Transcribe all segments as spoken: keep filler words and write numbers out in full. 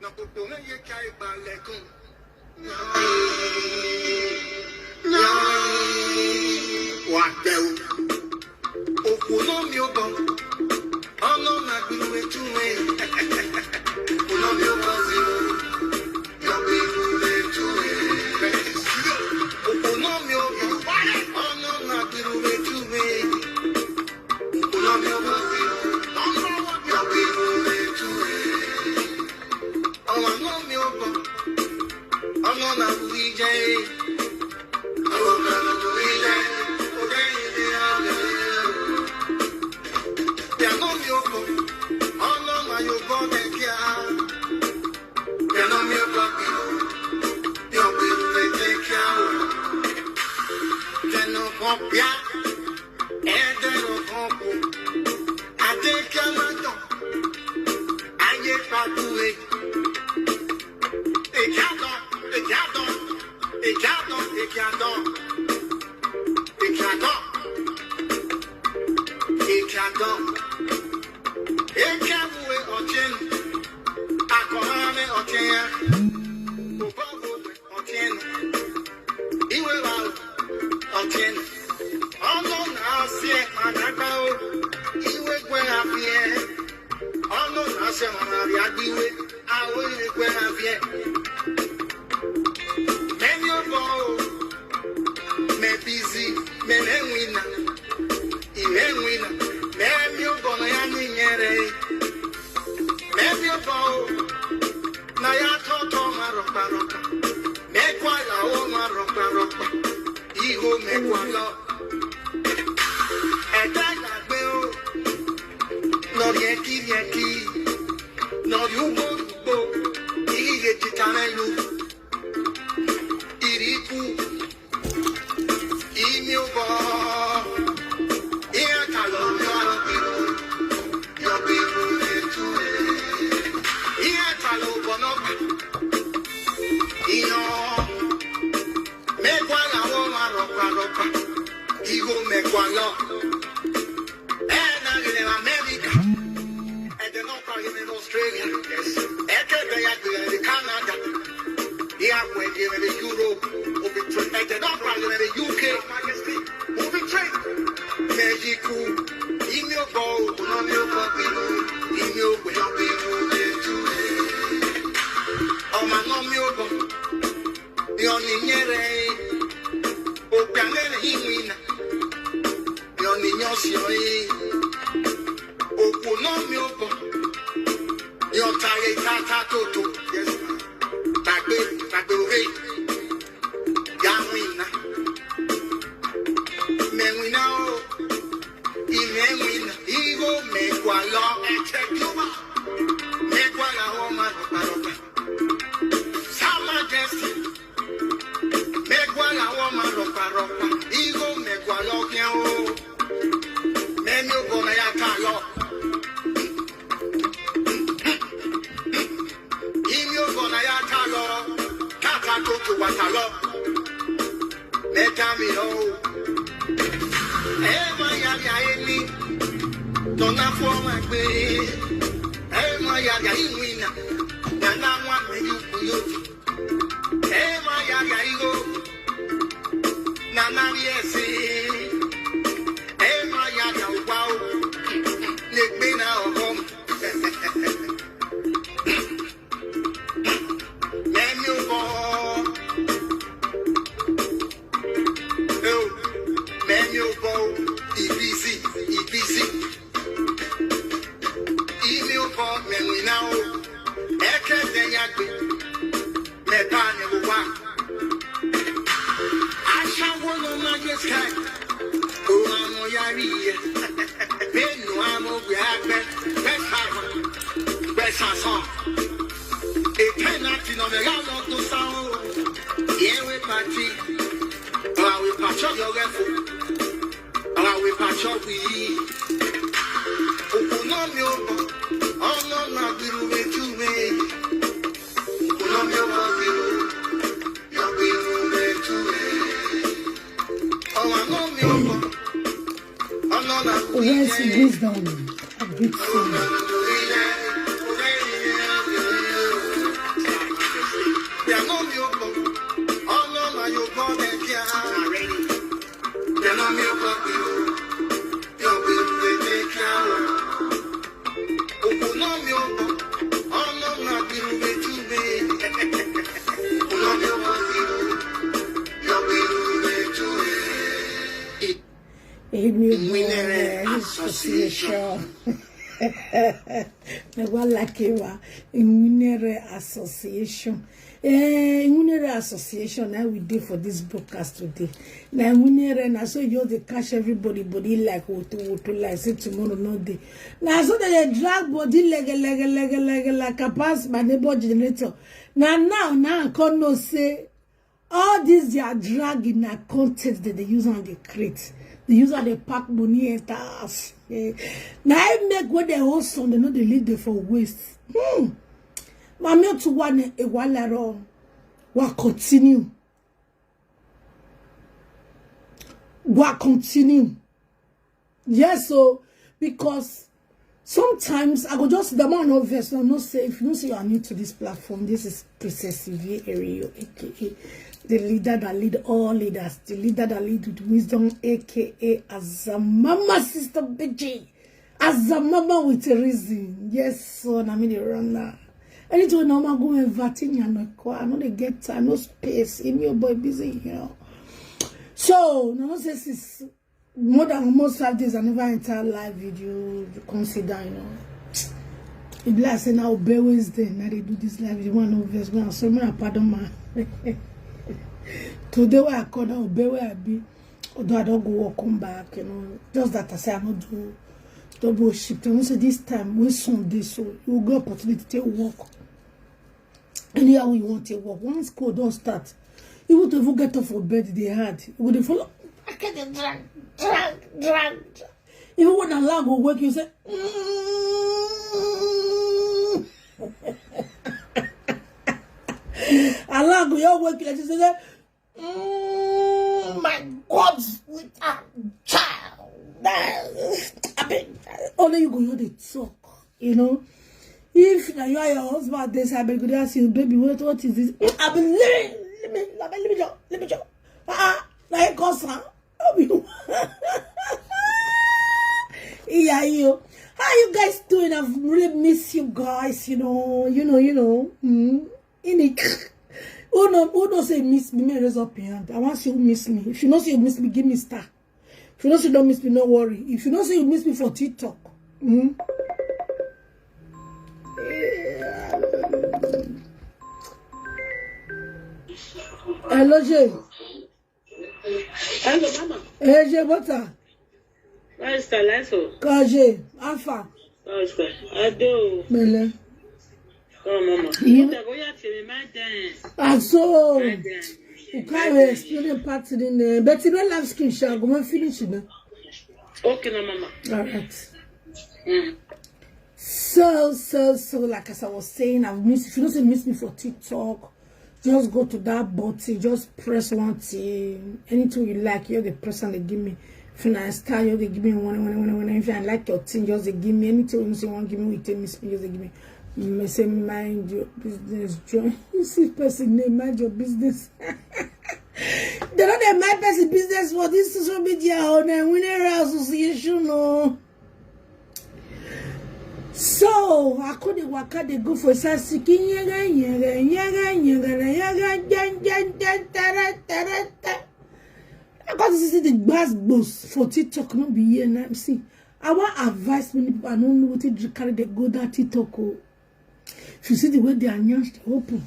Òpònú yẹ ká ìgbàlẹ̀kùn. Wà á gbẹ o. Òpònú mi ò bọ̀. Ọ̀nà máa gbìyànjú ẹ̀. Òpònú mi ò bọ̀ sí o. Yọ gbìyànjú ẹ̀. Òpònú mi ò bọ̀. Ọ̀nà máa gbìyànjú ẹ̀. Òpònú mi ò bọ̀ sí o. Yọ gbìyànjú ẹ̀. Ọ̀nà mi ò bọ̀. Ọ̀nà máa wù í jẹ́. Ekiadon, Ekiadon, Ekiadon, Ekiadon, Ekiadon, Ekiadon, Ekiadon, Otin, Akohane, Otin, Obogo, Otin, Iwe, Otin, Ono, Nasi, Managao, Iwe, Gwe, Afie, Ono, Nasi, Managao, Iwe, Awo, Iwe, Gwe, Afie. Many of all, me busy, me, me, winner, Iwe, winner, me, me, of all, I am in here. Many of all, na ya toto ma ropa ropa. Me kwa la o ma ropa ropa. Iho me kwa lo. Eda la gbe o. No rieki rieki. No yugo yugo. Iye titane lu. Iriku. Imi ubo. Iya kalo mi oro biru. Yo biru etu. Iya kalo bono. Iyo. Me kwa la wo ma ropa ropa. Igo me kwa lo. Eh, na gele America. And then no kwa in Australia. Yes. Eke be ya gele Canada. Iya kwe gele Europe. Obi twe. And then no kwa gele U K. Obi twe. Mexico. Imi obo. No mi obo biru. Imi obo. Yo biru etu. Oma no mi obo. Yoni nyere. Obiangere iwina. Yoni nyosio. Oku no mi obo. Yo tare tata toto. Yes. Tagbe, tagbe ore. Ya wina. Me wina o. Ime wina. Igo me kwa lo. Eche Cuba. Me kwa la wo ma ropa ropa. Sa Majesty. Me kwa la wo ma ropa ropa. Igo me kwa lo ke o. Me mi obo na ya ka lo. Imi obo na ya ka lo. Kata to to wata lo. Me ta mi lo. E ma ya ya eni. Dona fo ma gbe. E ma ya ya iwina. Na na wa me yu ku yo. E ma ya ya igo. Na na ri esi. E ma ya ya wa o. Ne gbe na o. Many of all. Oh, many of all. Ibizi, Ibizi. Imi of all, many now. Eke de ya gbe. Me pa ni wo wa. Aṣáwó ló máa yé sky. Òun àwọn yarí yẹ. Bẹ́ẹ̀ni àwọn òwe àgbẹ̀. Bẹ́ẹ̀ sàrọ̀. Bẹ́ẹ̀ sàsán. A penalty nọ mẹ́ra lọ tó sáwọn. Ìyẹn wé pàtí. Ọ̀rọ̀ àwẹ̀ pàṣọ yọ rẹ̀ fò. Ọ̀rọ̀ àwẹ̀ pàṣọ wì í. Òkú náà mi ò bọ̀. Ọ̀nà náà gbìrú mi tú mi. Òkú náà mi ò bọ̀ gbìrú. Yọ gbìrú mi tú mi. Ọ̀rọ̀ àná mi ò bọ̀. Ọ̀nà náà kú Yes, yẹ. Wisdom. A good song. Ọ̀rọ̀ àná kú yẹ. Èmi ò mọ Association. Ẹ wá lákè wá, Emunere Association. Eh, Emunere Association, na we dey for this broadcast today. Na Emunere, na so you dey catch everybody body like woto woto, like say tomorrow no dey. Na so they dey drag body lege lege lege lege like a pass my neighbor generator. Na now, now I come know say all this their dragging na content that they use on the create. They use on the pack money enter house. Eh, na I make when they hold some, they know they leave them for waste. Hmm. Mami Otuwa ne Ewalaro. Wa continue. Wa continue. Yes, so because sometimes I go just the man no vex, no, no say if you know say you are new to this platform, this is Princess Sylvie Erio, A K A the leader that lead all leaders, the leader that lead with wisdom, A K A Azamama Sister B J. Azamama with a reason. Yes, so na me dey run now. Anytime na ma go entertain you, no call, I no dey get time, no space. Emi your boy busy, you know. So, no, no say sis, more than almost five days I never enter live video. You come sit down, you know. E be like say na Obe Wednesday, na dey do this live video. One no vex, one so me na pardon ma. Today wey I call na Obe wey I be. Although I don go work, come back, you know. Just that I say I no do double shift. I know say this time wey sun dey so, you go get opportunity to work. Anyhow you want to work. Once school don start, even to even get up for bed, dey hard. You go dey follow. I can't dey drag, drag, drag, drag. Even when alarm go wake you, say, "Mm." Alarm go just wake you, like you say, "Mm, my God, with a child." I mean, only you go hear the talk, you know. If na you and your husband dey side, go dey ask you, "Baby, what, what is this?" "I been living, let me, let me, let me just, let me just." Ah, na it cause am. No be. Yeah, you. How you guys doing? I've really missed you guys, you know, you know, you know. Mm. In it. Who know, who know say miss me? May raise up your hand. I want you miss me. If you know say you miss me, give me star. If you know say you don't miss me, no worry. If you know say you miss me for TikTok. Mm. Hello, Jay. Hello, mama. Hey, Jay, what's up? Pastor Lasso. Kaje, Alpha. Pastor Ado. Mele. Oh, mama. You- What I go here to remind them? Ah, so. Remind them. You can't explain the part in the, but you don't have screen share. Go and finish it now. Okay, no, mama. All right. Mm. So, so, so, like as I was saying, I've missed, if you don't say miss me for TikTok, just go to that button, just press one thing. Anything you like, you the person they give me. If you like style, you they give me one, one, one, one. If I like your thing, just they give me anything you say, one give me, we take miss me, just they give me. You may say, "Mind your business, join." You see person name, "Mind your business." They don't have my person business for this social media on a winner association, no. So I couldn't work out the go for Sasiki. Yaga, yaga, yaga, yaga, yaga, jan, jan, jan, tara, tara, ta. I got to see the glass boss for TikTok, not be here now. See, I want advice many people. I don't know what to carry the go that TikTok. Oh. If you see the way they are announced, they open.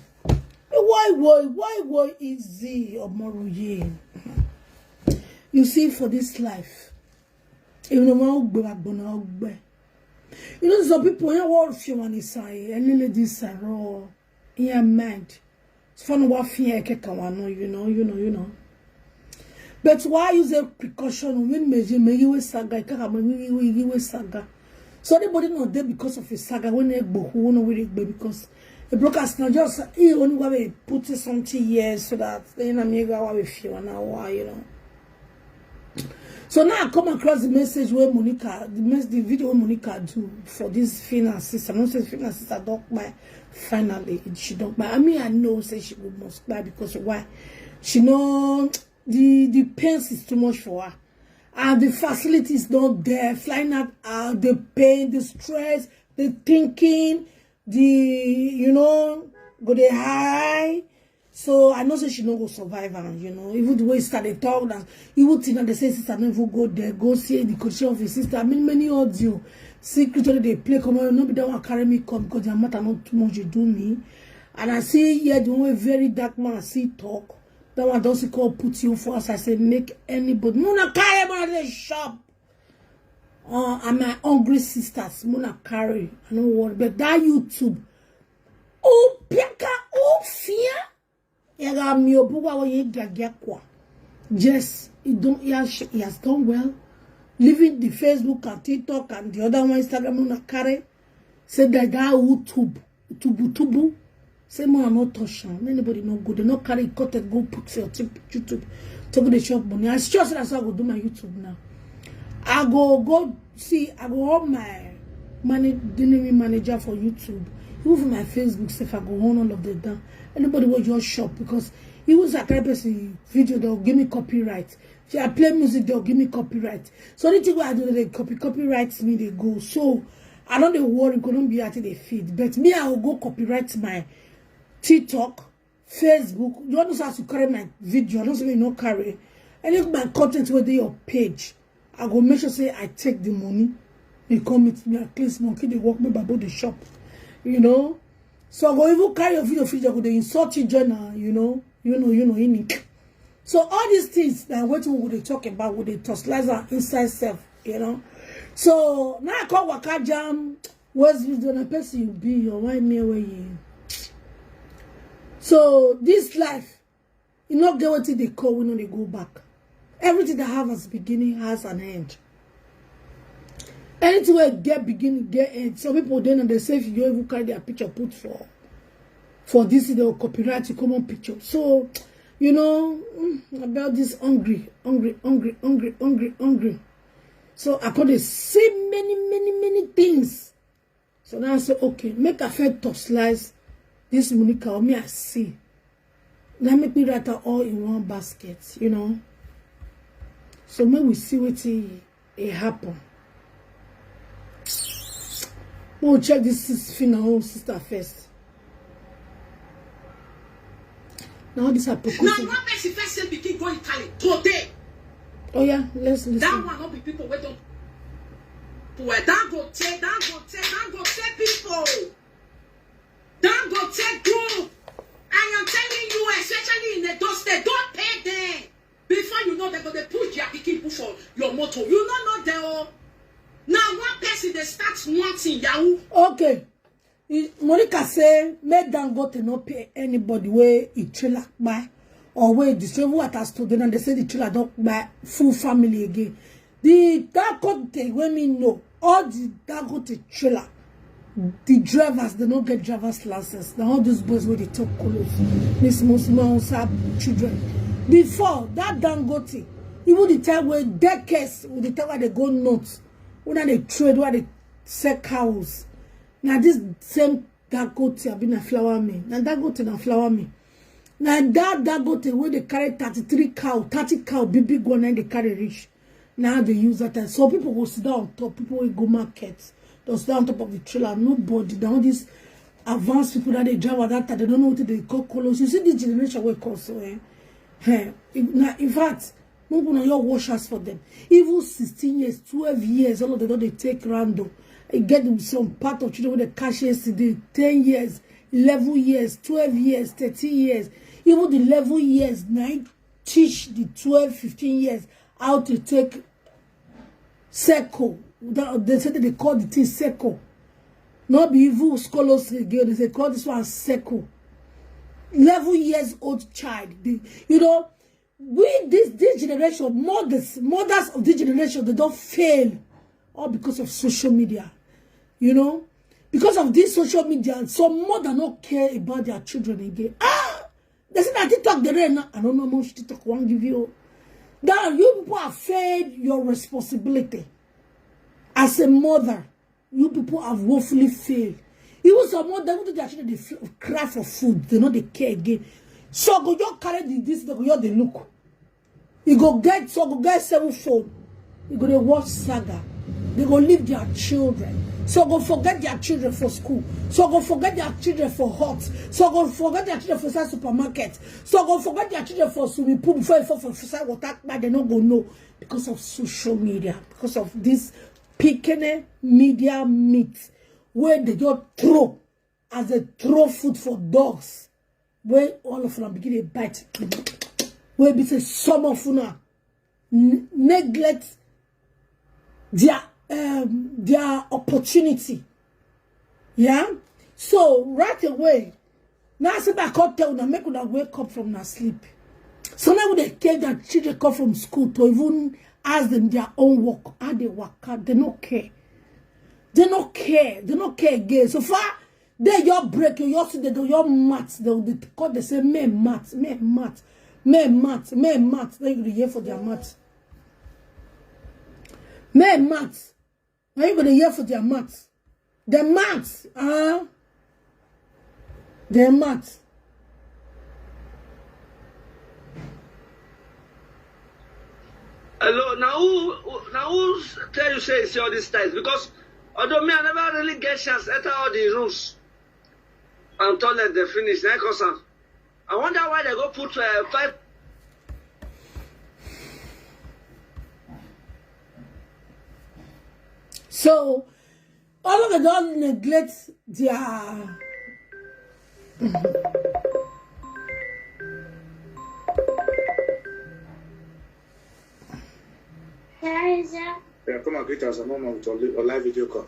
Why, why, why, why is the Omoruye? You see, for this life, even the one who go back, gonna go back. You know, some people, you know, what if you want to say, and you this are raw in your mind. It's fun what fear, you know, you know, you know. But why use a precaution when meji meji we saga, ikaka meji we saga. So anybody not there because of a saga when they go who no really go because a broadcast not just he only want to put something here so that then I may go with you an hour, you know. So now I come across the message where Monica, the mess, the video where Monica do for this finances. I don't say finances I don't buy. Finally, she don't buy. I mean, I know say she would must buy because why? She know the the pains is too much for her. And the facilities not there, flying out, out, the pain, the stress, the thinking, the, you know, go dey high. So I know say she no go survive am, you know. Even the way sister dey talk, that even till now dey say sister no even go there, go see the condition of his sister. I mean, many audio, secret wey dey play, come on, no be that one carry me come because their matter not too much dey do me. And I see here the one wey very dark man see talk. That one don see call put you for us. I say make anybody, no na carry man dey shop. Uh, and my hungry sisters, muna carry. I no worry, but that YouTube, oh piaka, oh fear. Yaga mi obuwa wo ye gagia kwa. Yes, he don't. He has, he has done well. Leaving the Facebook and TikTok and the other one, Instagram, muna carry. Say that that YouTube, tubu tubu. Say more no touch am. Anybody no go. They no carry cut it, go put for your tip- YouTube. Take the shop money. I sure say that's how I go do my YouTube now. I go go see. I go on my manage the name manager for YouTube. Even for my Facebook, if I go on all of them down. Anybody will just shop because even Zachary person video, they'll give me copyright. If I play music, they'll give me copyright. So anything I do, they copy copyrights me, they go. So I don't dey worry, go don't be at the feed. But me, I will go copyright my TikTok, Facebook. You understand to carry my video. I don't say you no carry. Any of my content will be your page. I go make sure say I take the money. They come meet me at least monkey they walk me babo the shop. You know? So I go even carry your video video, go they insult you, journal, you know, you know, you know, in it. So all these things that what we would talk about with the tosslizer inside self, you know. So now I call Waka Jam. Where's the person you be? Your why me where you? So this life, you not get what they call when they go back. Everything that have as beginning has an end. Anything where get beginning, get end. Some people then they say if you don't even carry their picture put for for this, they'll copyright your common picture. So, you know, mm, about this hungry, hungry, hungry, hungry, hungry, hungry. So I could see many, many, many things. So now I say, okay, make a fair toss slice. This Monica or me, I see. Now make me write her all in one basket, you know. So make we see what it happen. We'll check this sis Fina own sister first. Now this are Now precaution. One person first say pikin go Italy today. Oh yeah, let's That listen. One no be people wey don. Well, Dangote, Dangote, Dangote people. Dangote group. I am telling you, especially in Edo State, don't pay them. Before you know, they go they push their pikin put for your motor. You no know them. Oh. Now one person they start wanting Yahoo. Okay. E- Monica say make Dangote no pay anybody wey e trailer buy or wey the travel water store dey, and they say the trailer don buy full family again. The Dangote wey me know, all the Dangote trailer, the drivers, they no get driver's license. Now all those boys wey they talk close, these small small sharp children. Before that Dangote, even the time wey decades, with the time wey they go north, when they trade, where they sell cows. Now this same Dangote have been a flour mill. Now Dangote na flour mill. Now that Dangote where they carry thirty-three cow, thirty cow, big big one, and they carry rich. Now they use that time. So people go sit down on top. People will go market. They'll sit down on top of the trailer. Nobody. Now all these advanced people that they drive at that time, they don't know what they call colos. You see this generation where comes so eh? Hey, if, now, in fact, no go na your wash house for them. Even sixteen years, twelve years, all of them don dey take rando. E get some part of children wey dey catch yesterday, ten years, eleven years, twelve years, thirteen years. Even the eleven years, na im teach the twelve, fifteen years how to take circle. That- They say that they call the thing circle. Not be even scholars again. They say call this one circle. Eleven years old child. The- you know, we this this generation, mothers, mothers of this generation, they don't fail all because of social media. You know, because of this social media, some mother not care about their children again. Ah, they say that TikTok the rain. I don't know how much TikTok won't give you. Now you people have failed your responsibility as a mother. You people have woefully failed. Even some mother, even though their children they f- cry for food, they know they care again. So go just carry the this, they go just dey look. You go get so go get seven phone. They go dey watch saga. They go leave their children. So go forget their children for school. So go forget their children for hut. So go forget their children for inside supermarket. So go forget their children for swimming pool before you fall for inside water. But they no go know because of social media, because of this picking media meat where they just throw as they throw food for dogs. Where all of them begin to bite. Where be say some of una n- neglect their um, their opportunity. Yeah. So right away, now I say I can't tell una make una wake up from na sleep. So now they care that children come from school to even ask them their own work. How they work out, they no care. They no care. They no care again. So far, they your break, you your see they do your maths. They will call they say men maths, men maths, men maths, men maths. Then you dey hear for their maths. Men maths. Now you gonna hear for their maths. The maths, uh, the maths. Hello, now who now who tell you say it's all these times? Because although me, I never really get chance enter all the rooms and toilet they finish. Then cause am. I wonder why they go put uh, five. So all of them don't neglect their Yeah, come and greet us, mama, with your, your live video call.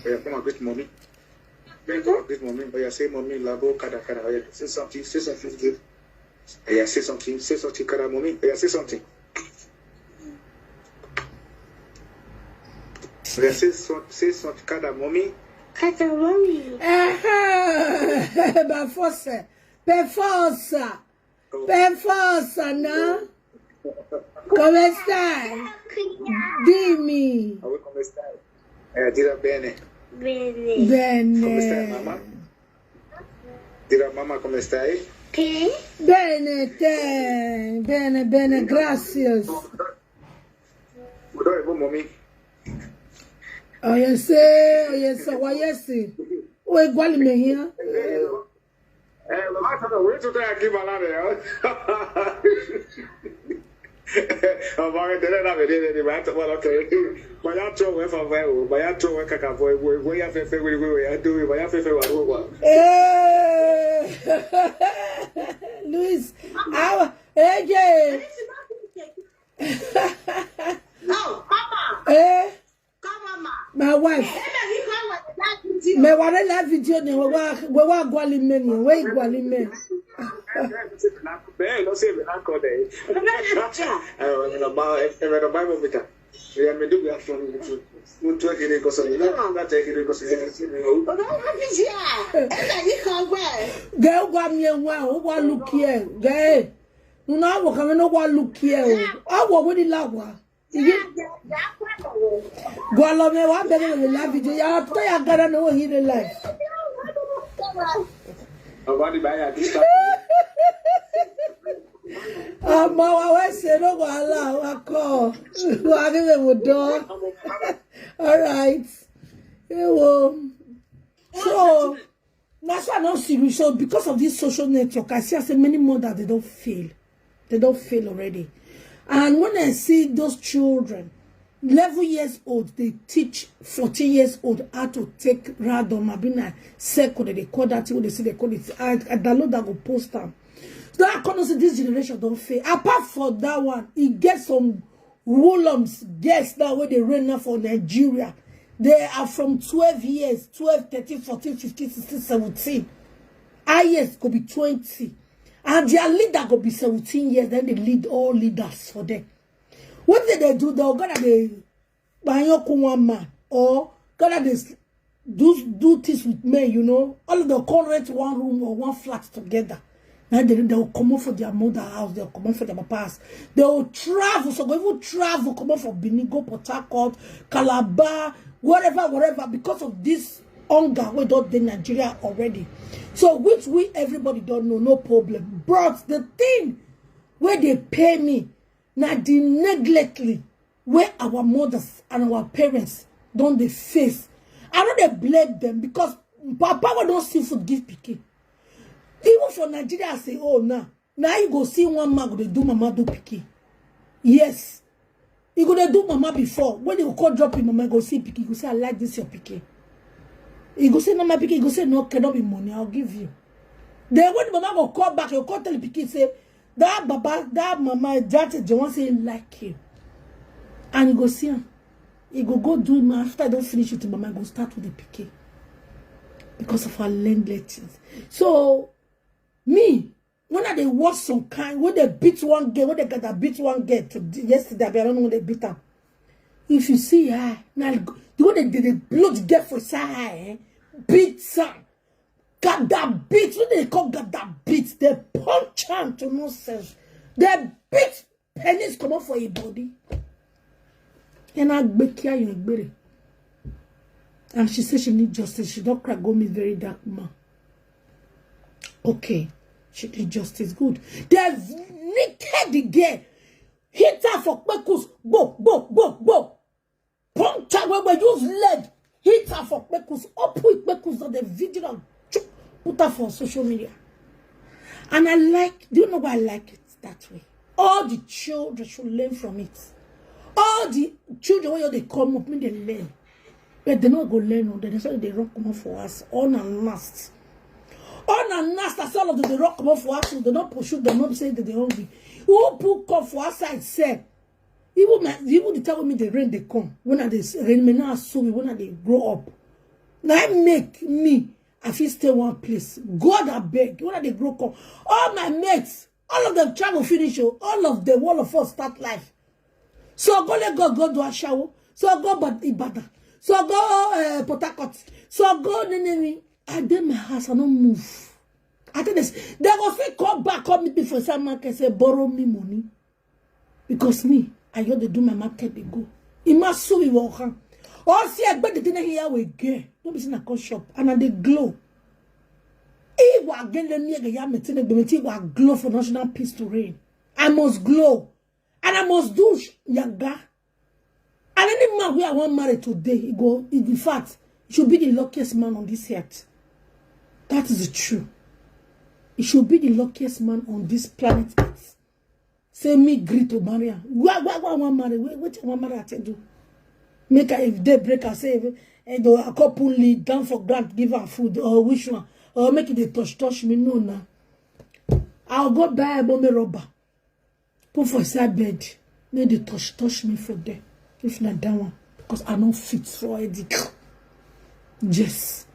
Yeah, come and greet mommy. Yeah, come and greet mommy. Oh yeah, say mommy, labo, kada kada. Oh yeah, say something, say something good. Oh yeah, say something, say something, kada mommy. Oh yeah, say something. Oh yeah, say so, say something, kada mommy. Kada mommy. Uh-huh. By force, by force. Per forza, no? Come stai? Dimmi. Come stai? Eh, tira bene. Bene. Bene. Come stai, mamma? Tira mamma come stai? Che? Bene te. Bene, bene, gracias. Dove vuoi mommy? Oh yes, oh yes, oh yes. Wait, gwali me here. Eh, lo basta, no, questo te la chiama là, eh. Oh, ma che te la vedi, vedi, ma tu, guarda che, ma io trovo e fa, ma io trovo e caca, poi, poi, poi, a fe, fe, poi, poi, a dove, ma io fe, fe, guarda qua. Eh, Luis, awa, eje. Oh, Papa. Eh, Come on, ma. My wife. Ebe, you come with that video. Me ware la video ni we wa we wa gwali me ni we gwali me. Bẹ́ẹ̀ ló ṣe ìrìnà kan dẹ̀. Ebe, you come. Ẹ̀rọ ìrìnà bá ẹ̀rọ bá mọ̀ mi ta. Ìyá mi dùgbò àfọ̀n mi tu. Mo tún ẹ̀kẹ́rẹ́ kọ́sọ̀ yìí náà. Láti ẹ̀kẹ́rẹ́ kọ́sọ̀ yìí náà. Ebe, you come. Ebe, you come where? Ge wa mi e wa o wa look here. Ge. Una wo kan no wa look here o. Awo we di la wa. Igi gwalo me wa bere le la video ya to ya gara no he the life. Ọba ní báyà kí sá. Ọmọ wa wá ṣe ló wàhálà wa kọ́ wa bẹ̀rẹ̀ wò dán. All right. Ewo. So that's why I don't see. So because of this social network, I see I say many mothers they don't fail. They don't fail already. And when I see those children, eleven years old, they teach fourteen years old how to take radom abina second. They call that thing. They say they call it. I, I download that go post them. So I can't say this generation don't fail. Apart from that one, it gets some Wolums, guess that way they reign now for Nigeria. They are from twelve years, twelve, thirteen, fourteen, fifteen, sixteen, seventeen. Highest could be twenty. And their leader could be seventeen years, then they lead all leaders for them. What did they do? They'll gonna they buy your one man or gonna they do do things with men, you know. All of them come rent one room or one flat together. Now they, they will come up for their mother house, they will come up for their papa house. They will travel, so go even travel, come up for Benin, go Port Harcourt, Calabar, wherever, wherever, because of this hunger we don't in Nigeria already. So which we everybody don't know, no problem. But the thing where they pay me, now the neglectly where our mothers and our parents don dey face. I no dey blame them because papa wey don see food give pikin. Even for Nigeria, say, oh, now, now you go see one man go dey do mama do pikin. Yes. You go dey do mama before. When you go call drop him mama, you go see pikin. You go say, I like this your pikin. You go say, no, my pikin. You go say, no, cannot be money. I'll give you. Then when the mama go call back, you call tell the pikin, say, that baba, that mama, that they want say like you. And you go see him. You go go do him after I don't finish with the mama, go start with the pikin. Because of her lending. So, me, when I dey watch some kind, when they beat one girl, when they gather beat one girl to yesterday, I don't know when they beat her. If you see her, now the way they, they, they blow the girl for side, eh? Beat her. Gather beat, when they call gather beat, they punch her to nonsense. They beat penis comot for him body. And I gbeke ayo egbere. And she said she need justice. She don't cry, go meet very dark man. Okay, she need justice. Good. They naked the girl. Hit her for kpekus. Bo, bo, bo, bo. Punch her when we use leg. Hit her for kpekus. Open kpekus on the video and chuk, put her for social media. And I like, do you know why I like it that way? All the children should learn from it. All the children wey dey come up, make dem learn. But they no go learn, oh, they say they run comot for us. On and last. On and last, as all of them, they run comot for us, they don't pursue them, not say that they hungry. Who put cup for outside, sell? Even my, even the time when me the rain they come, when I dey s-, rain me now so when I dey grow up. Now I make me, I fit stay one place. God, I beg, when I dey grow come, all my mates, all of them travel finish, oh, all of them, all of us start life. So go let God go do ashawo. So go Bad-, Ibadan. So go, uh, Port Harcourt. So go Nineveh. I dey my house, I no move. I tell this, they go fit come back, come meet me for some market, say borrow me money. Because me, I just dey do my market, they go. It must sue you, or see, I bet the thing here we get. Don't be seen a come shop, and I dey glow. Iwa again, let me get ya meeting, the meeting will glow for national peace to reign. I must glow. And I must do sh-, yaga. And any man where I want marry today, he go, in fact, he should be the luckiest man on this earth. That is the truth. He should be the luckiest man on this planet earth. Say me agree to marry him. Why, why, why I want marry? Wait, wait, I want marry, I tell you. Make her, if they break, I say, if, and I couple lead down for grant, give her food, or which one? Or make it they touch, touch me, no, nah. I'll go buy a bomb rubber. Put for side bed. Make the touch, touch me for there. If not that one, because I don't fit for it. Yes.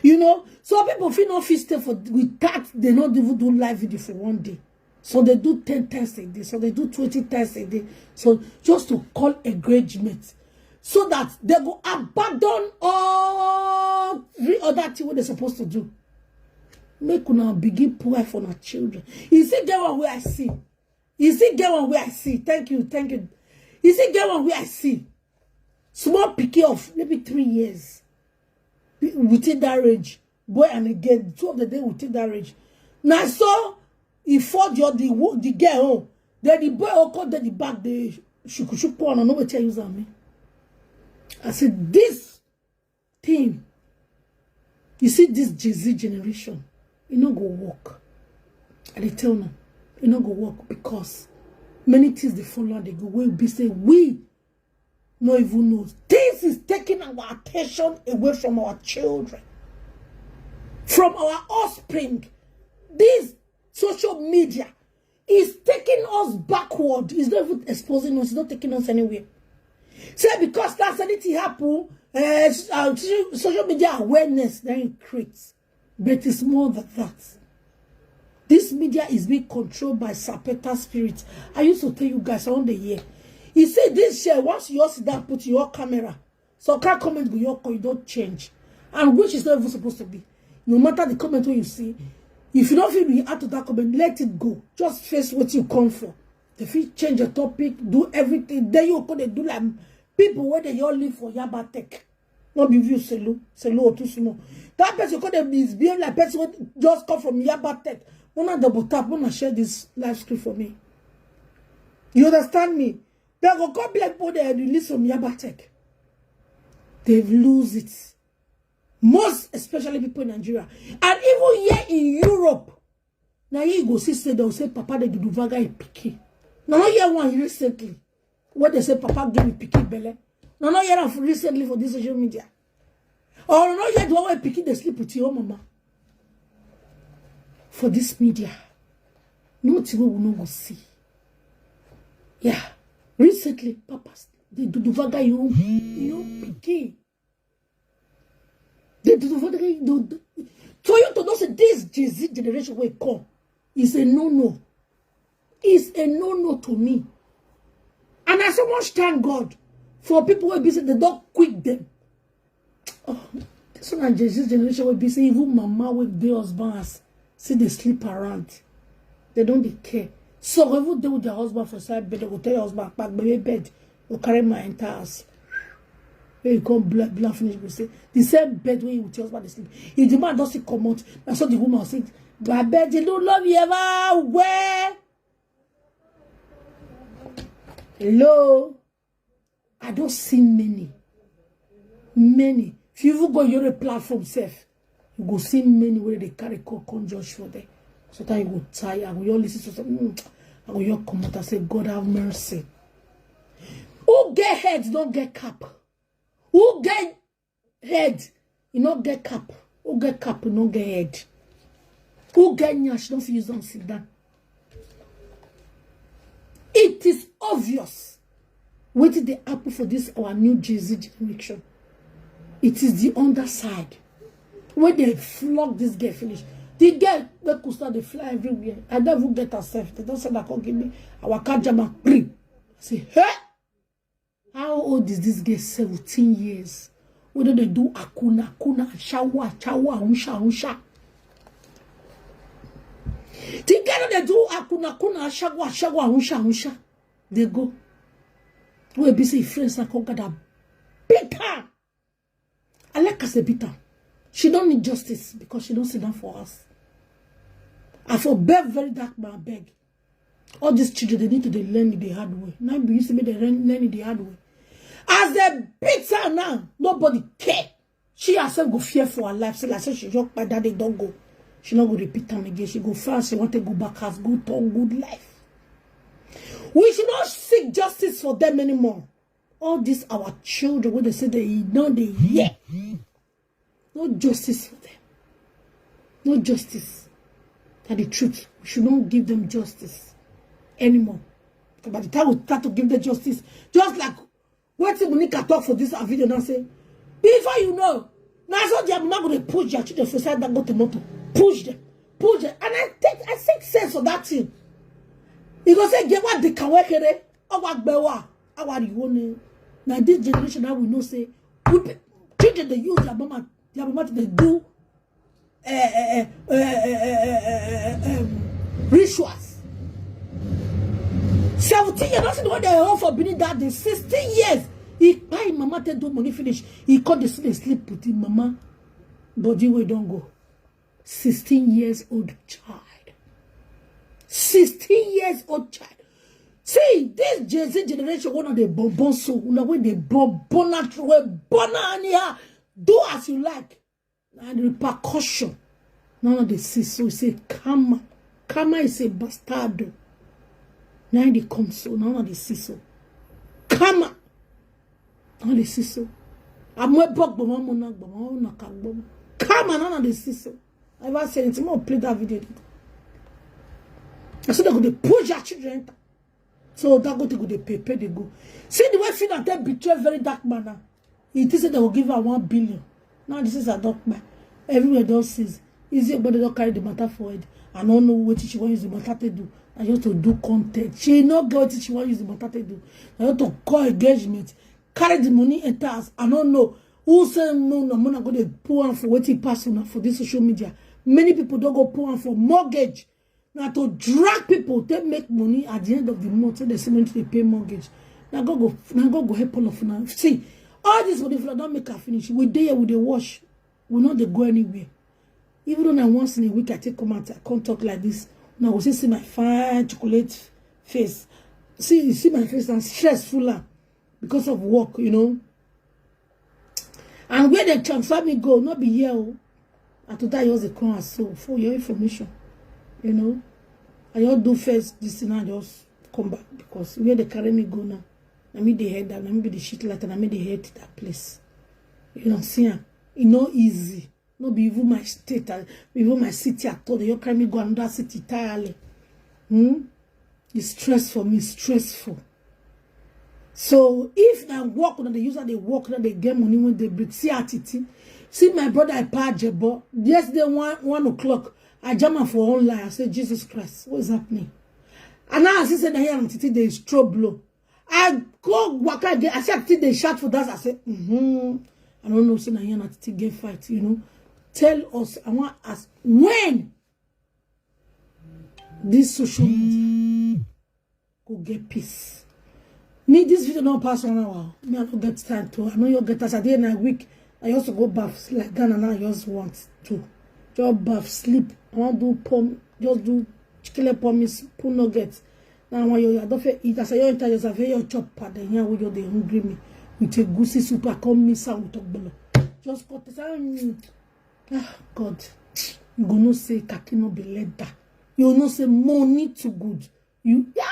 You know, some people feel not fit stay for, with that, they not even do live video for one day. So they do ten times a day. So they do twenty times a day. So just to call engagement. So that they go abandon all the other thing what they're supposed to do. Make una begin pour for our children. You see, get one way I see. You see, get one way I see. Thank you, thank you. You see, get one way I see. Small picky of maybe three years. Within that range. Boy and again, two of the day within that range. Now, so he fought the, the, wo-, the girl home. Then the boy all called the back, the shuku shuku, and I know what I use on me. I said, this thing, you see, this Gen Z generation, it no go work. I dey tell you, it no go work because many things they follow and they go where we say we no even know. This is taking our attention away from our children, from our offspring. This social media is taking us backward. It's not even exposing us. It's not taking us anywhere. Say because that's anything happen, uh, s-, uh, so-, social media awareness then it creates. But it's more than that. This media is being controlled by Sapeta spirit. I used to tell you guys on the year. You see this share, once you all sit down, put your camera. So can't comment go your call, you don't change. And which is not even supposed to be. No matter the comment when you see, if you don't feel react to that comment, let it go. Just face what you come for. If you change your topic, do everything, then you could do like people where they all live for Yaba Tech. Not be view Selu, Selu or too small. That person could have misbehave like person wey just come from Yaba Tech. Wanna double tap, wanna share this live screen for me. You understand me? They go come be like people they release from Yabatek. They lose it. Most especially people in Nigeria. And even here in Europe, now you go see say they'll say Papa the Duduvaga is picky. Now not hear one recently. What they say Papa give me picky belly. Now not hear recently for this social media. Or not yet the one where picky they sleep with your mama. For this media. No thing we will not go see. Yeah. Recently, Papa, the Duduvaga you you picky. The Duduvaga you do. For you to know say this Gen Z generation will come is a no-no. It's a no-no to me. And I so much thank God for people who be say they don't quit them. Oh, this one and Gen Z generation will be say even mama with the husbands see they sleep around. They don't dey care. So even they with their husband for side bed, they go tell your husband, "Pack baby bed, go carry my entire house." When you come blah blah finish, go say the same bed where you with your husband dey sleep. If the man doesn't come out, that's what the woman will say, "My bed, you don't love you ever where." Hello. I don't see many. Many. If you even go your platform self, you go see many where they carry call come judge for there. So that you go tired. I go your listen to some. Mm, I go your comment. I say, "God have mercy." Who get head don't get cap. Who get head, you no get cap. Who get cap, you no get head. Who get nyash, don't fit use am sit down. It is obvious. What did they happen for this our new Gen Z generation? It is the underside. When they flog this girl finish, the girl wey could start dey fly everywhere. I don't even get herself. They don't say that come give me our car jam and green. I say, "Hey!" How old is this girl? Seventeen years. Wey don dey do akuna, akuna, ashawo, ashawo, ahunsa, ahunsa. The girl don dey do akuna, akuna, ashawo, ashawo, ahunsa, ahunsa. They go. Wey be say friends na come gather. Beat her. I like as they beat her. She don't need justice because she don't sit down for us. I for beg very dark man beg. All these children, they need to dey learn it the hard way. Now be used to be they learn, learn it the hard way. As they beat her now, nobody care. She herself go fear for her life. Say like say she just by that they don't go. She not go repeat them again. She go fast. She want to go back house, go talk good life. We should not seek justice for them anymore. All these our children, when they say they know they hear. No justice for them. No justice. That the truth. We should not give them justice anymore. Because by the time we start to give them justice, just like what Monica talk for this video now say, before you know, now so their mama go dey push their children for side that go to motor. Push them. Push them. And I take I take sense of that thing. You go say, "Get what they can work here. Our gbewa, our you want." Now this generation now we know say we pe- children they use their mama, their mama they do uh, uh, uh, uh, uh, uh, uh, um, rituals. Seventeen years, that's the one they hold for Benin that day. Sixteen years. He buy him mama take do money finish. He called the sleep, sleep with him mama. Body we don't go. Sixteen years old child. Sixteen years old child. See, this Gen Z generation, one of the bonbon so, una wey dey bonbon natural, wey born anyhow. Do as you like. And the repercussion. None of the see so. We say karma. Karma is a bastard. Now they come so. None of the see so. Karma. None of the see so. I'm a bug, but one more, but one more, but one. Karma, none of the see so. I ever say anything more, play that video. I said they go dey push their children enter. So that go to go dey pay, pay they go. See the way Fina take betray very dark man now. He think say they will give her one billion. Now this is a dark man. Everywhere don't seize. Easy, but they don't carry the matter for it. I don't know what she want use the matter to do. I just to do content. She not get what she want use the matter to do. I want to call engagement. Carry the money and tax. I don't know. Who say no, no, money go dey pour on for what he pass on for this social media. Many people don't go pour on for mortgage. Now to drag people, they make money at the end of the month. So they say money to pay mortgage. Now go go, now go go help all of now. See, all this money for don't make her finish. We dey here, we dey wash. We not dey go anywhere. Even though now once in a week I take come out, I can't talk like this. Now we see see my fine chocolate face. See, you see my face, I'm stressful am because of work, you know. And where they transfer me go, not be here. Oh. I told her yours a crown so for your information, you know. I all do first this thing, I just come back because where they carry me go now, I mean the head down, I mean the shit like, and I mean the head that place. You don't see am. E no easy. No be even my state, uh, even my city at all. They all carry me go another city entirely. Hmm? It's stress for me, stressful. So if na work, na dey use am dey work, na dey get money when they break. See attitude. See my brother, I pa Jebo. Yesterday, one, one o'clock, I jam am for online. I say, "Jesus Christ, what is happening?" And now I see say na here and titi dey stroke blow. I go waka again. I see attitude dey shout for that. I say, mm-hmm. I don't know, say na here and titi get fight, you know. Tell us, I want ask, when this social media go get peace? Me, this video don't pass one hour. Me, I don't get time to. I know you get as at the end of the week. I also go bath like Ghana now. I just want to. Just bath, sleep. I want do pom, just do chicken promise, put nuggets. Now I want you, I don't feel eat. As I enter, just have your chop pad. Then here we go, they hungry me. With a goosey soup, I come miss out with a bello. Just cut this. Mm. Ah, God. You go no say kaki no be leather. You no say money too good. You, yeah,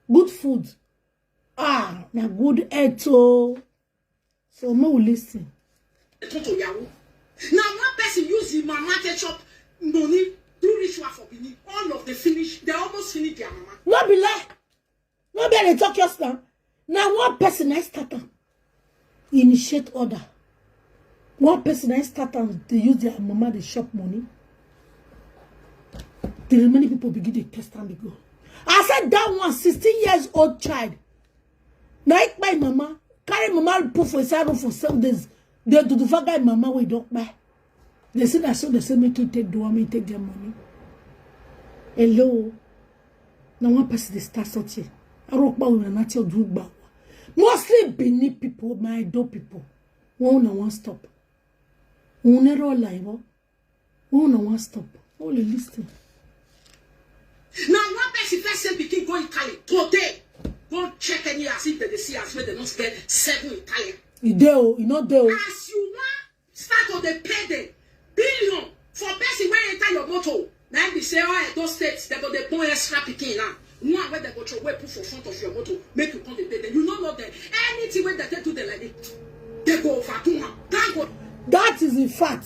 good food. Ah, na good head oh. So no listen. Turn to yahoo. Now one person use him mama take chop money, do ritual for Benin. All of the finish, they almost finish their mama. No be lie. No be I dey talk just now. Na one person I start am. Initiate order. One person I start am dey use their mama dey chop money. The remaining people begin dey test am dey go. I said that one sixteen years old child. Na e kpai mama, carry mama put for inside room for seven days. They do the guy mama wey don kpai. They say that so they say make you take do am, make you take get money. Hello. Na one person dey start something. Arokpa we na nati odu gba. Mostly Benin people, my Edo people. One na one stop. One never lie, one na one stop. Only listen. Now one person first say pikin go Italy today. Go check any as if they dey see as wey they no get seven Italian. E dey o, e no dey o. As you wan start to dey pay them billion for person wey enter your motor, na im be say all Edo State dem go dey born extra pikin now. One wey dem go throw away put for front of your motor, make you come dey pay them. You no know them. Anything wey dem take do them like this, they go overdo am. Thank God. That is in fact.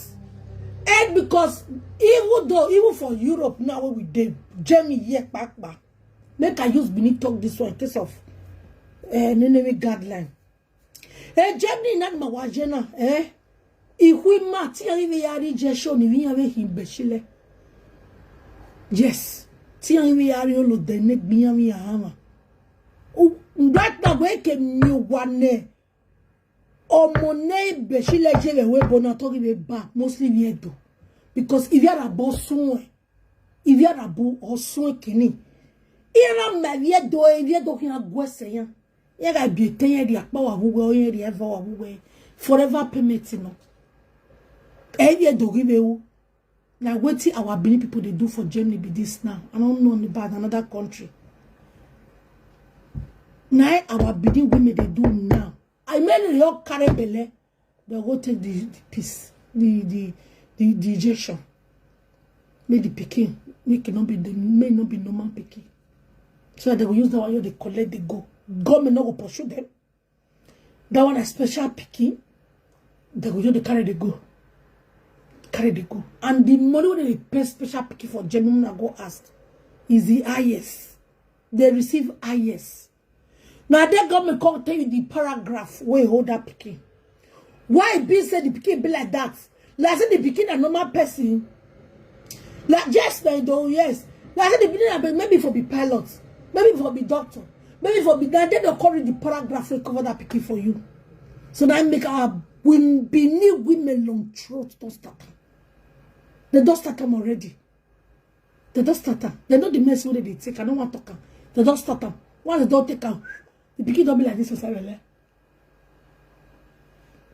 And because even though, even for Europe now, where we dey, Germany here, kpakpa, make I use Benin talk this one in case of uh, enemy guideline. Eh, Germany na ma wajena, eh? Ihui ma ti ya iwe ya ri je show ni wi ya we hi beshile. Yes. Ti ya iwe ya ri olo de ne gbi ya wi ya hama. U, that na we ke mi wane. Omo ne beshile je we we bona to ri we ba. Mostly we do. Because if you are a boss, if you are a boss, kini. Ira ma we do, if you do, kina gwese ya. Yega bi ten yeri akpa wa wuwe, o yeri eva wa wuwe. Forever payment no. Ebi edo give you. Na wetin our Benin people dey do for Germany be this now. I don't know about another country. Na our Benin women dey do now. I mean, they all carry belle. They go take the, the piece, the the the, the injection. Make the pikin, make it not be the may not be normal pikin. So that they will use that one, they collect, they go. Government not go pursue them. That one a special pikin. They go just dey carry, they go. Carry, they go. And the money wey they pay special pikin for Germany, I go ask, is the highest. They receive highest. Now that government come tell you the paragraph wey hold that pikin. Why e be say the pikin be like that? Like say the pikin a normal person. Like, yes, na do, yes. Like say the pikin na be, maybe for be pilot, maybe for be doctor, maybe for be, na they don't call it the paragraph wey cover that pikin for you. So that make our women, Benin women long throat don start am. They don start am already. They don start am. They know the mess wey they dey take. I don't want talk am. They don start am. Once they don take am, the pikin don be like this for Sarah.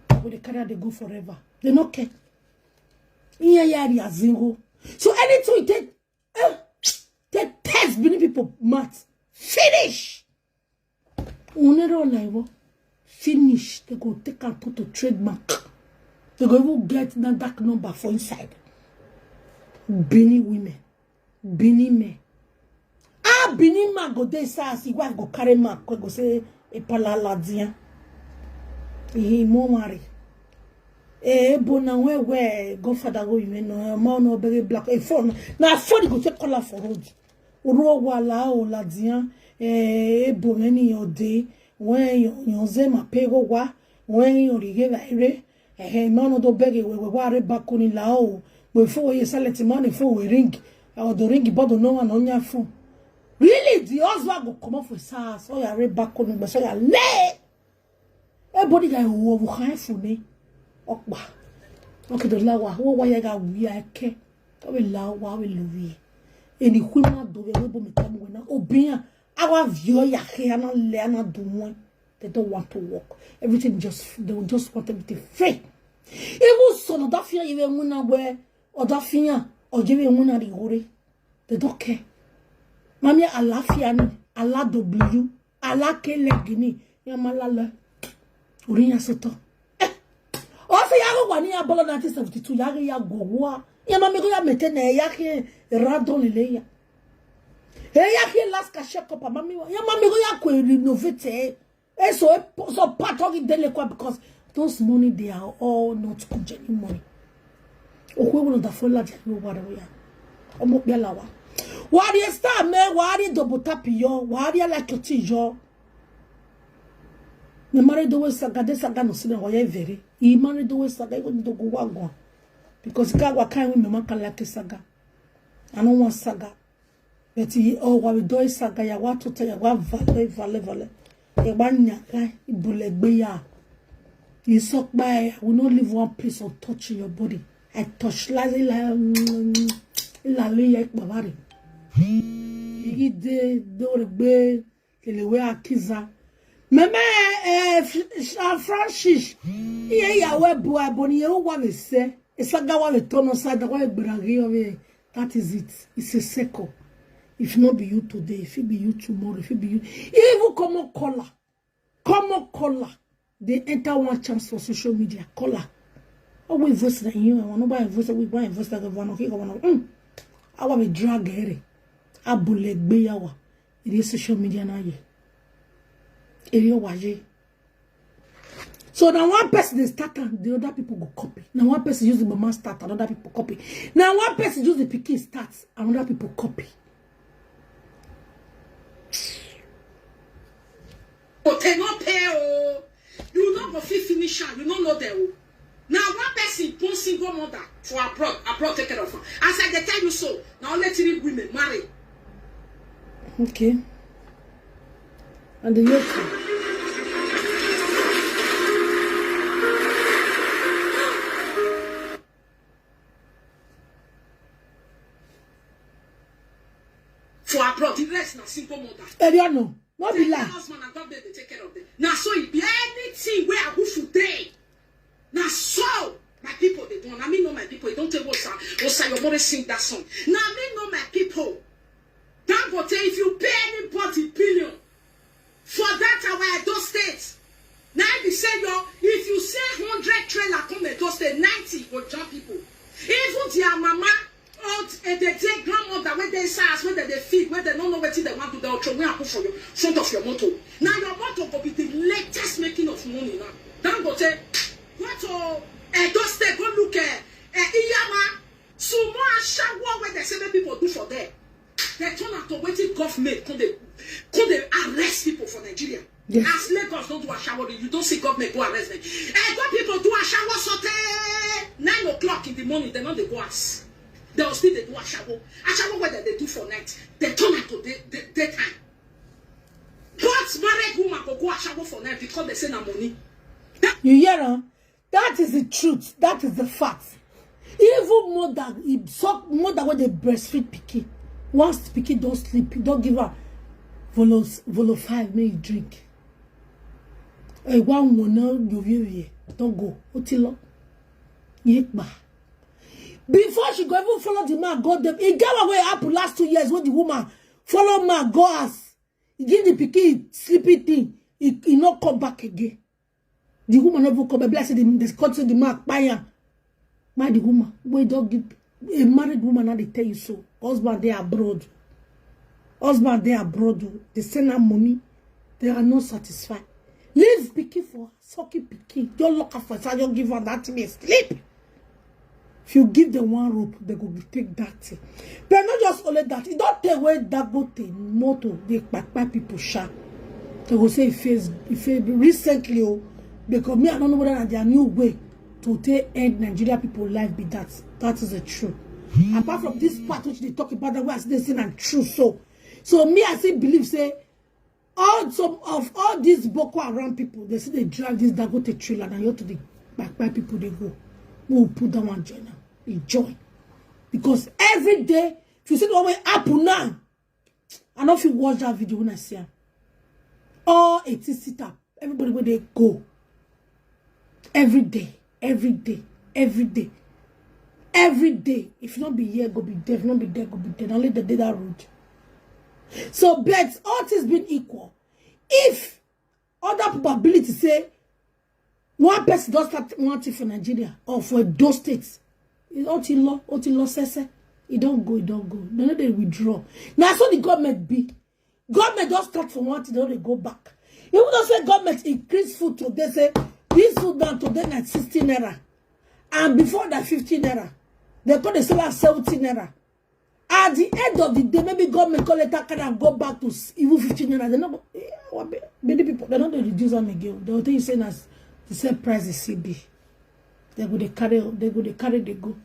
Go dey carry am dey go forever. They no care. Iya ya ri azingo. So anything you take, eh, take test Benin people mouth. Finish. Unero level. Finish. They go take am put to trademark. They go even get NAFDAC number for inside. Benin women. Benin men. Ah, Benin man go dey say as him wife go carry man, go say, "Epalala dia." He more marry. Eh, ebo na we we godfather go you know, ma no bere black. E phone. Na phone go take call am for road. Oro wa la o la dia. Eh, ebo many your day. When you, you say my pay go wa. When you rige la ere. Eh, ma no do beg we we wa re bakuni la o. We fo ye sale ti money fo we ring. Or the ring bodo no one on your phone. Really, the husband go come off with SARS. So ya re bakuni, but so ya le. Everybody guy wo wo kan fun ni. Okpa. Okay, the lawa. Wo wa ya ga wi ake. Ka we lawa we luwi. Eni kwi ma do we bo mi tamu we na. Obiya. Awa vio ya ke ana le ana du won. They don't want to work. Everything just, they will just want everything free. Even so, no da fiya ye we mu na we. O da fiya. O je we mu na ri gore. They don't care. Mami, àlàáfíà ni, ala W, ala kele gini, ya ma la le. Ori ya soto. Eh. O se ya go wa ni ya bolo nineteen seventy-two, ya ya go wa. Ya mami go ya mete na ya ke radon le ya. E ya ke last ka check up, mami wa. Ya mami go ya ko renovate. Eh, so, eh, so part of it, they like, because those money, they are all not good money. Okwe wo da fo la je yo wa re ya. Omo pe la wa. Wa ri star me, wa ri double tap yo, wa ri like ti yo. Me marry do we saga, de saga no sina wa ye very. I marry do we saga, I go do go wa go. Because ka wa kan we me ma ka like saga. I don't want saga. But he, oh, wa we do saga ya wa tota ya wa vale, vale, vale. E wa nya ka, ibule gbe ya. He suck by, I will not leave one place untouched in your body. I touch la, la, la, la, ya ikpavare. Igi de, do re gbe, kele we akiza. Meme, eh, F-, F-, Francis. Iye ya we bu aboni ye wa we se. Esaga wa we tono sa da wa we gbera gi o we. That is it. It's a circle. If not be you today, if it be you tomorrow, if it be you, even common caller, common caller, they enter one chance for social media. Caller. Oh, we voice that you want nobody voice, we buy voice that one, okay, one. Mm. I want to drag here. Abule gbeyawa. It is social media now, yeah. Area waje. So now one person dey start am, the other people go copy. Now one person use the mama start, another people copy. Now one person use the pikin start, another people copy. But they no pay oh. You no go fit finish am, you no know them oh. Now one person born single mother for abroad, abroad take care of her. As I dey tell you so, now only three women marry. Okay. And the youth. For abroad, the rest na single mother. Eriano, no be lie. Husband and God dey take care of them. Now so e be anything where I go for day. Now so my people they don't. I mean, no, my people, you don't take Osa, Osa, your mother sing that song. Now I mean, no, my people. Dangote, if you pay anybody billion for that our Edo State, now I be say your, if you say hundred trailer come Edo State, ninety go jump people. Even their mama, old, eh, they take grandmother when they say as when they, they feed, when they don't know what they want to do, they'll throw me and put for you front of your motor. Now your motor will be the latest making of money now. Dangote, go to Edo State, go look at uh, Iyama, Sumo Ashawo where they say that people do for them. They turn out to waiting government, could they, could they arrest people for Nigeria? Yes. As Lagos don't do Ashawo, you don't see government go arrest them. And got people do Ashawo sote nine o'clock in the morning, they know they go ass. They will still they do Ashawo. Ashawo where they do for night. They turn out to day, day, daytime. God's married woman go go Ashawo for night because they say na money. You hear, huh? That is the truth. That is the fact. Even mother, e suck mother when they breastfeed pikin. Once pikin don't sleep, don't give her volo, volo five, make you drink. Eh, one one now, you view here. Don't go. Otilo. Yekba. Before she go even follow the man, go them. It got away happen last two years when the woman follow man, go ass. He give the pikin sleeping thing. He, he not come back again. The woman never come back. Bless the, the country, the man kpai am. Why the woman? Wey don give a married woman now dey tell you so. Husband dey abroad. Husband dey abroad o. Dey send am money. They are not satisfied. Leave pikin for her. Sucking pikin. Just lock her for inside. Just give her that thing, sleep. If you give them one rope, they go take that thing. But not just only that. E don tey wey Dangote motor dey kpai kpai people sha. They go say e fail, e fail recently o. Because me, I don't know whether na their new way to take end Nigeria people life be that. That is the truth. Apart from this part which they talk about, that way I see they say na true. So, so me, I still believe say all some of all these Boko Haram people, they say they drive this Dangote trailer and you to the back by people they go. We will put that one join now. Enjoy. Because every day, if you see the one wey happen now, I don't feel watch that video when I see am. All eighteen sit up. Everybody where they go. Every day, every day, every day, every day. If not be here, go be there. If not be there, go be there. Now let the day that road. So, but all things being equal, if other probability say one person don start one thing for Nigeria or for those states, e don ti lọ, ó ti lọ sẹ́sẹ́. E don go, e don go. They no dey withdraw. Na so the government be. Government don start for one thing, they no dey go back. Even though say government increase food today, say this food down today na sixty naira, and before that fifty naira, they come dey sell am seventy naira. At the end of the day, maybe government call later can and go back to s- even fifteen naira. They no go, yeah, what be- many people, they no dey reduce am again. They will tell you say na s- the same price the C B. They go dey carry, they go dey carry, they go.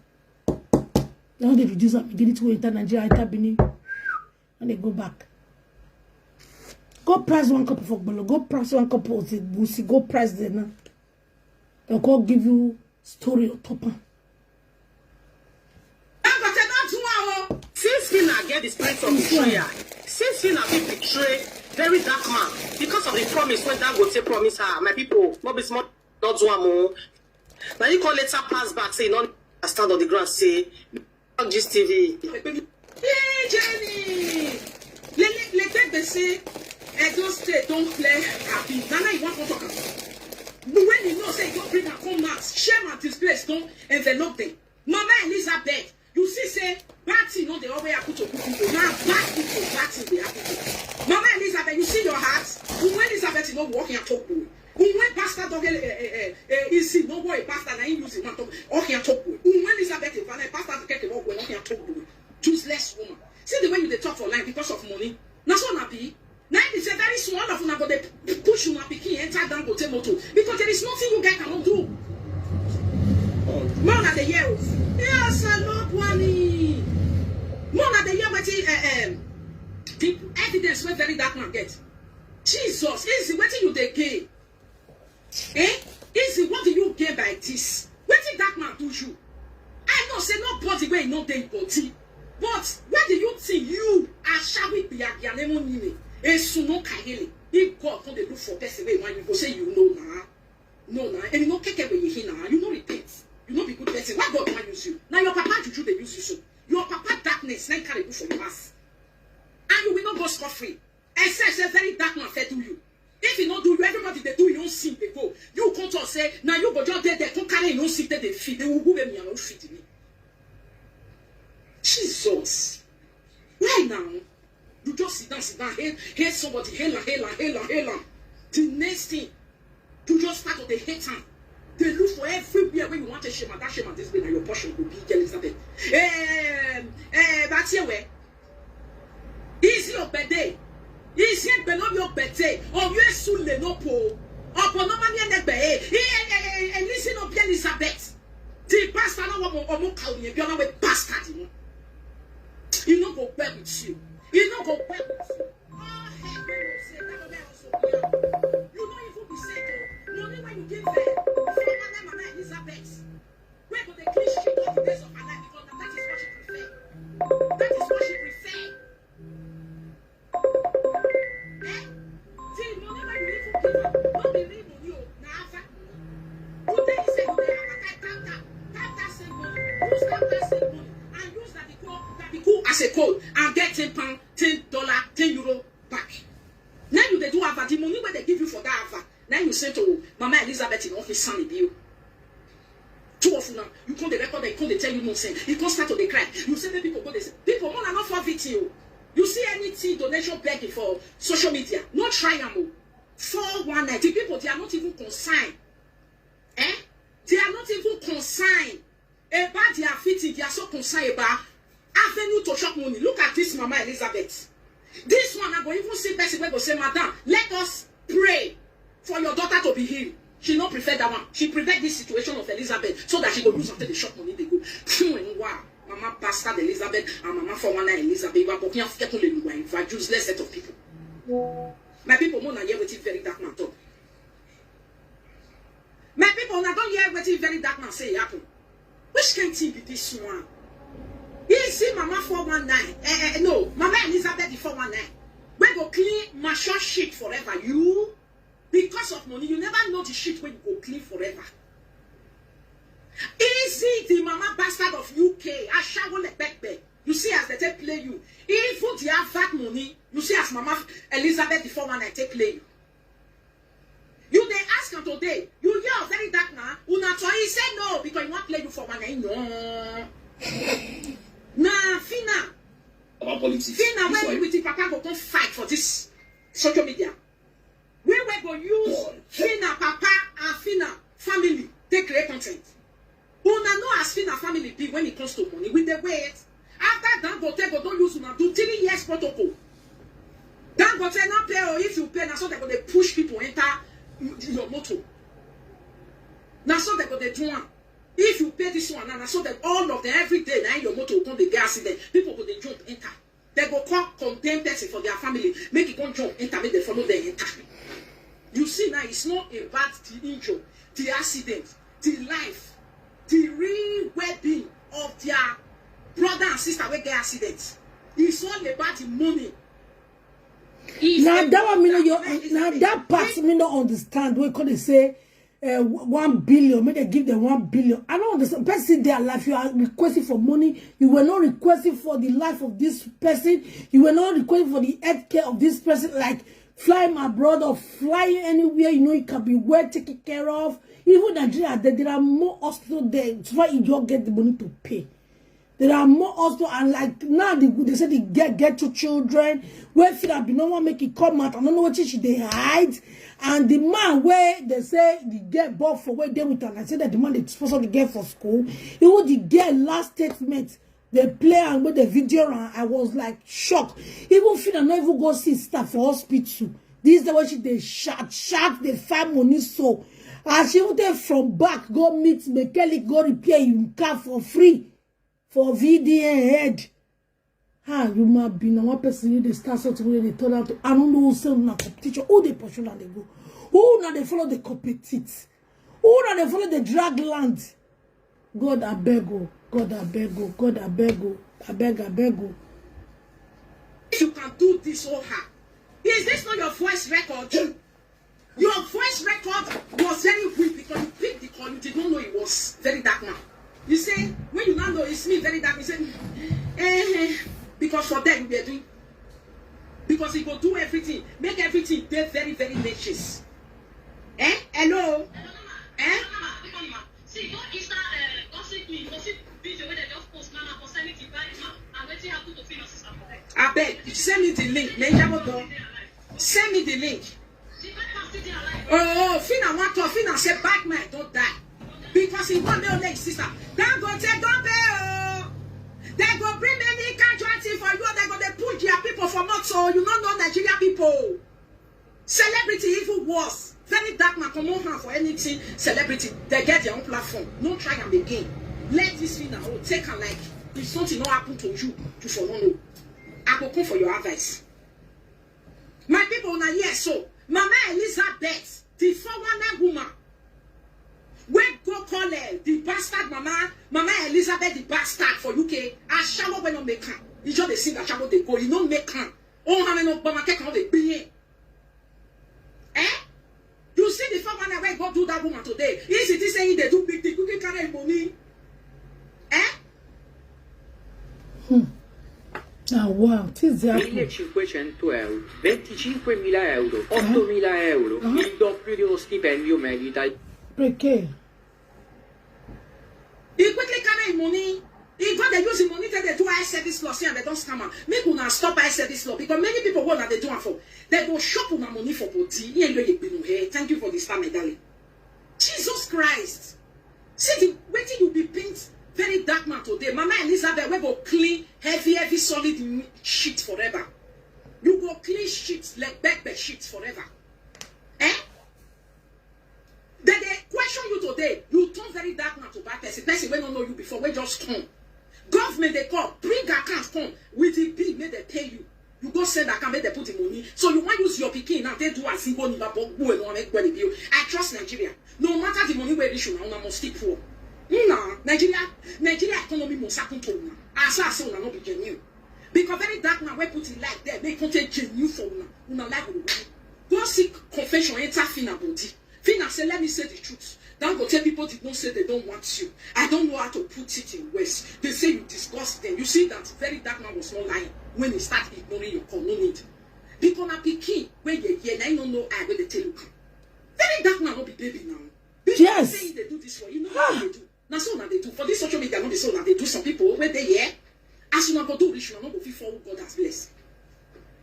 They no dey reduce am again. It will enter Nigeria, enter Benin, and they go back. Go price one cup of ogbolo, go price one cup of egusi, go price them now. They'll go give you story on top am. Dangote don do am o. Since Fina get the spirit of betrayal, since Fina be betray very dark man because of the promise wey Dangote promise her, my people, no be small don do am o. Na you come later pass back say you no understand on the ground say Talk Gist T V. Hey, Jenny! Lele, Lele, they say Edo State don't clear happy. Nana, you want to talk about? But when you know say you don't bring her come out, shame and disgrace don't envelop them. Mama Elizabeth, you see say bad thing no dey always happen to good people. Now bad people, bad thing dey happen to. Mama Elizabeth, you see your heart? Mama Elizabeth, you no walk here talk boy. When pastor don get eh, eh, eh, eh, easy, no boy pastor na him use him mouth talk. Okay, talk boy. When Elizabeth Ivana, pastor don get him up when okay, talk boy. Useless woman. See the way you dey talk for line because of money. Na so na be. Na be say very soon all of una go dey p- push una pikin enter Dangote motor because there is nothing you guys cannot do. More na the year. Yes, I love money. More na the year wetin eh, um, the evidence wey very dark man get. Jesus, easy wetin you dey gain? Eh? Easy, what do you gain by this? Wetin that man do you? I know say nobody wey no dey body. But where do you think you ashawi biabianemo nini? Esuno kayele. If God come dey look for person wey man you go say you know na. No na. And you no keke wey you hear na. You no repent. You no be good person. Why God wan use you? Na your papa juju dey use you so. Your papa darkness na him carry you for your house. And you will not go scot free. Except say very dark man fit do you. If he no do you, everybody dey do your own sin dey go. You come talk say na you go just dey there come carry your own sin take dey feed. They will go where me and feed me. Jesus. Why now? You just sit down, sit down, hail, hail somebody, hail am, hail am, hail am, hail am. The next thing, you just start to dey hate am. Dey look for everywhere wey you want to shame am. That shame and this way na your portion go be, Elizabeth. Eh, eh, but here where? Easy obede. Easy egbe no be obede. Oyo esu le no po. Opo no mami enegbe eh. Eh, eh, eh, eh, listen up, Elizabeth. The pastor no wan omo ka oyin bi ona we pastor di mo. He no go well with you. He no go well with you. Oh, hey, we will say that over also. You no even be saved o. Money wey you give her, former Mama Elizabeth. Wey go dey clean shit all the days of her life because na that is what she prefer. That is what she prefer. Eh? The money wey you even give am, no be real money o, na Ava money. You tell me say you dey advertise counter, counter send money, use counter send money, and use that be call, that be cool as a code, and get ten pound, ten dollar, ten euro back. Now you dey do Ava The money wey dem give you for that advert, na you say to Mama Elizabeth, you no fit sign the bill. Two of una, you come dey record, you come dey tell you nonsense. You come start to dey cry. You say make people go dey say, people, una no fall victim o. You see anything, donation begging for social media, no try am o. Four one nine, the people, they are not even concerned. Eh? They are not even concerned about their fitting. They are so concerned about avenue to chop money. Look at this Mama Elizabeth. This one, I go even see person wey go say, "Madam, let us pray for your daughter to be healed." She no prefer that one. She prefer this situation of Elizabeth so that she go use am take dey chop money dey go. Hmm, wow. Mama bastard Elizabeth and Mama four one nine Elizabeth. Iwa bokin afkekun le luwa, useless set of people. My people, una hear wetin very dark man talk. My people, una don hear wetin very dark man say e happen. Which kind thing be this one? Is it Mama four one nine? Eh, eh, no, Mama Elizabeth the four one nine. We go clean mature shit forever. You, because of money, you never know the shit wey you go clean forever. Is it the Mama bastard of U K? Ashawo le beg beg. You see as they take play you. Even the Harvard money, you see as Mama Elizabeth the four one nine take play you. You dey ask am today. You hear of very dark man? Una to he say no because he wan play you for one nine. No. Na Fina. About politics. Fina, when with the papa go come fight for this social media. We we go use Fina papa and Fina family take create content. Una know as Fina family be when it comes to money. We dey wait. After Dangote go don use una do three years protocol. Dangote no pay o. If you pay, na so they go dey push people enter your motor. Na so they go dey do am. If you pay this one, na so that all of them every day na your motor go come dey get accident. People go dey jump enter. They go come condemn person for their family, make it come jump enter, make they follow them enter. You see now, it's not about the injury, the accident, the life, the real well-being of their brother and sister wey get accident. It's all about the money. It's Now that one, me no, your, now that part me no understand. We could say uh, one billion, make they give them one billion. I don't understand. Person their life, you are requesting for money. You were not requesting for the life of this person. You were not requesting for the health care of this person. Like fly him abroad or fly anywhere you know you can be well taken care of. Even Nigeria, there, there are more hospitals there. It's why you don't get the money to pay. There are more also, and like now they, they say the girl get two children. Where Fina be no one make it come out. I don't know what she they hide. And the man where they say the girl bought for where they with her, I say that the man they sponsor the girl for school. Even the girl last statement they play and with the video, and I was like shocked. Even Fina not even go see staff for hospital. This is the way she they shout, shout the find money so. As she even take from back go meet mechanic, go repair him car for free for V D A head. Ah, you might be now one person you dey start something wey dey turn out to, I don't know who say una competition, who dey pursue una dey go, who una dey follow dey compete, who una dey follow dey drag land. God abeg o, God abeg o, God abeg o, abeg abeg o. If you can do this, oh ha, is this not your voice record? Your voice record was very weak because you picked the call. You did not know it was very dark man. You say, when you now know it's me, very dark, you say, eh, eh, because for them we are doing, because he go do everything, make everything dey very, very latest. Eh? Hello? Eh? See, don't Insta uh, gossip me. You go see video wey dem just post now concerning the bad man and wetin happen to Phynos sister for there. Abeg, send me the link. Make I go. Send me the link. Oh, Fina want to, Fina say bad man don't die. Because he want me only his sister. Dangote don pay o. They go bring many casualty for you. They go dey push their people for motor. You no know Nigeria people. Celebrity even worse. Very dark man come on hand for anything. Celebrity, they get their own platform. No try am again. Let this thing now take am like if something no happen to you, you for no know. I go come for your advice. My people, now yes, so Mama Elizabeth, the four one nine woman, wey go call her the bastard mama, Mama Elizabeth the bastard for U K. Ashawo wey no make am. He just dey sing ashawo dey go. He no make am. Oh, how many gbama take am dey be here? Eh? You see the four one nine wey go do that woman today. Is it say he dey do big thing? You can carry money. Eh? Hmm. Ah, wow, things dey happen. Millecinquecento euro, venticinquemila euro, ottomila euro, il doppio di uno stipendio media. Perché? He quickly carry him money. He go dey use him money take dey do eye service law. See, and they don scam am. Make una stop eye service law because many people wey una dey do am for, they go chop una money for body. Iye yo ye gbinu he. Thank you for the star, my darling. Jesus Christ. See the wetin you be paint very dark man today. Mama Elizabeth wey go clean heavy, heavy, solid m-, shit forever. You go clean shit like bed, bed shit forever. Eh? Then they question you today. You turn very dark man to bad person. Person wey no know you before, wey just come. Government dey call, bring account come with the bill, make they pay you. You go send account, make they put the money. So you wan use your pikin now, they do as single neighbor, but who will not make well bill? I trust Nigeria. No matter the money wey reach una, una must still poor. Una, Nigeria, Nigeria economy must happen to una. As I say, una no be genuine. Because very dark man wey put him life there, make come take genuine for una. Una life go dey go. Go seek confession, enter Fina body. Fina say, let me say the truth. Dangote people did not say they don't want you. I don't know how to put it in words. They say you disgust them. You see that very dark man was not lying when he started ignoring your call. No need. Because na pikin wey ye ye, na him no know eye wey dey take look am. Very dark man no be baby now. Baby Yes. Say they do this for you, no know what they do. Na so una dey do for this social media. No be so una dey do some people wey dey here. As una go do reach, una no go fit follow God as bless.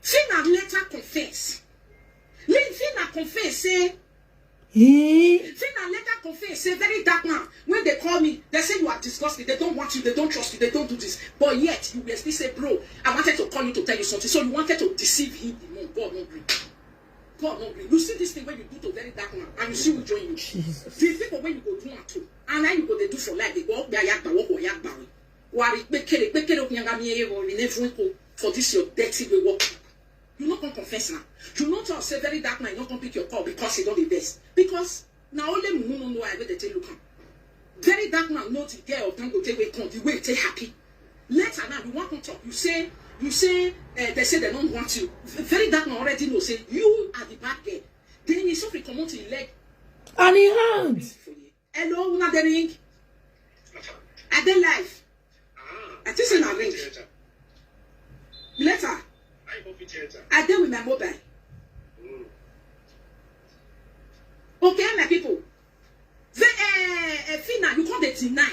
Fina later confess. Le- Fina confess say, He Fina later confess say, very dark man, when they call me, they say you are disgusting, they don't want you, they don't trust you, they don't do this. But yet, you will still say, bro, I wanted to call you to tell you something. So you wanted to deceive him the more. God no gree. God no gree. You see this thing when you do to very dark man, and you see who join you. Jesus. The people when you go do am to, and now you go dey do for life, they go up there, yagba, walk, yagba. Wari, kpekere, kpekere, okunyanga, mi, ewo, mi, nefu, eko, for this your dirty way work. You no come confess now. You no talk say very dark man, you no come pick your call because he don dey vex. Because na only mumu no know eye wey dey take look am. Very dark man know the girl of Dangote wey come, the way he take happy. Later now, you wan come talk. You say, you say, eh, they say they don't want you. V- Very dark man already know say you are the bad girl. Then he suffer comot him leg. And he hand. For you. Hello, una dey ring. I dey live. I think say na ring. Later, I dey with my mobile. Okay, my people. The, uh, uh, Fina, you come dey deny.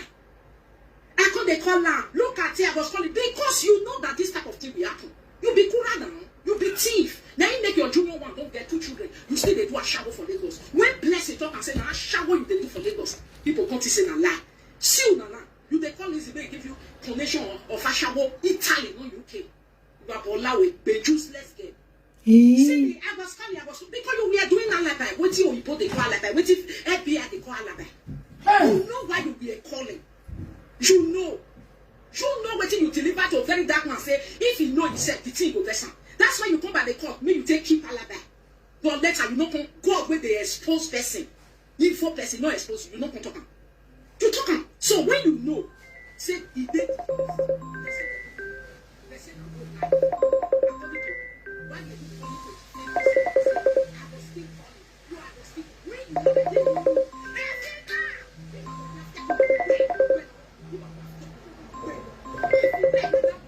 I come dey call am. Look at here, I was calling because you know that this type of thing will happen. You be kura now. You be thief. Now you make your junior one don't get two children. You still dey do ashawo for Lagos. When blessing talk and say na ashawo you dey do for Lagos, people come to say na lie. See you na now. You dey call Lizzie May give you connection of ashawo Italy, not U K. You are Bolawe, be useless girl. See He me, I was calling, I was because you were doing alibi. Wetin Oyibo dey call alibi? Wetin F B I dey call alibi? You know why you were calling. You know. You know wetin you deliver to very dark man say if he know himself, the thing go vex am. That's why you come by the court, make you take keep alibi. But later you no come, God wey dey expose person. If four person no expose you, you no come talk am. You talk am. So when you know, say e dey.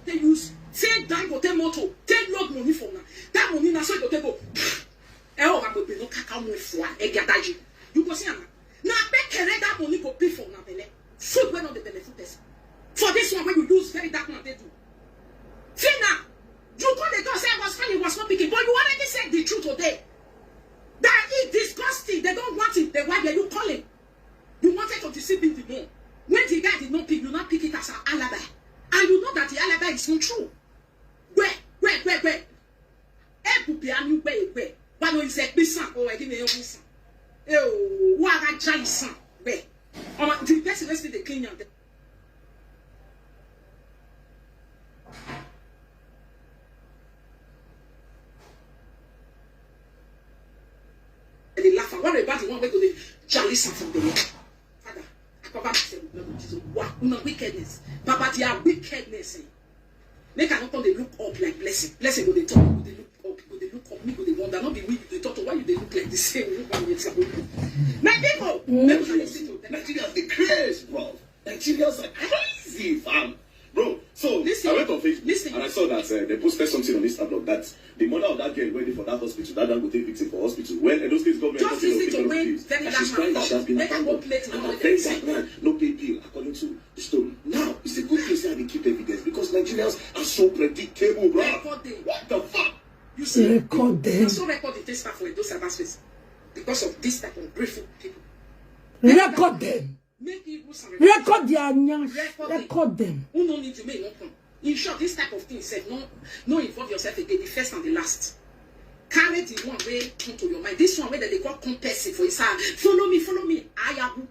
They use take Dangote motor, take load money from now. That money na so you go take go. Eh, oh, I'm going to kaka mo fua. Eh, gadaji. You go see am. Na pekere that money go pay for na belle. Food wey no dey belle food person. For this one wey you use very dark man dey do. Fina, you come dey talk say I was fine, he was not picking, but you already said the truth today. That is disgusting. They don't want it. Then why were you calling? You wanted to deceive me the more. When the guy did not pick, you now pick it as an alibi. And you know that the alibi is not true. Where, where, where, where? Ebu be anu where, where? Why no is a bisan or a give me a bisan? Eh, oh, what a jaisan? Where? Um, the person let's say the clean your They laugh. And what about the one wey go dey jolly some from the Lord? Father, I cover myself with the blood of Jesus. Wow, una wickedness. Baba, their wickedness. Eh? Make I no come dey look up like blessing. Blessing go dey talk, go dey look up, go dey look up. Me go dey wonder. No be me you dey talk to. Why you dey look like the same? Look at me, it's like, my people, make una listen to them. Nigerians dey craze, bro. Nigerians are crazy, fam. Bro, so Listen. I went on Facebook. Listen. And I saw that uh, they posted something on Instagram that the mother of that girl went for that hospital, that Dangote victim for hospital. When Edo State government just listen to when very that man talk. Make I go play the one. That man no pay bill according to the story. Now, it's a good thing that they keep evidence because Nigerians are so predictable, bro. What the fuck? You see, record them. So record the thing start for Edo cyberspace because of this type of grateful people. Record them. Make me go some record their nyash. Record them. Who no need to make no come. In short, this type of thing said no, no involve yourself again. The first and the last. Carry the one way come to your mind. This one way that they call compensate for inside. Follow me, follow me. Ayabu.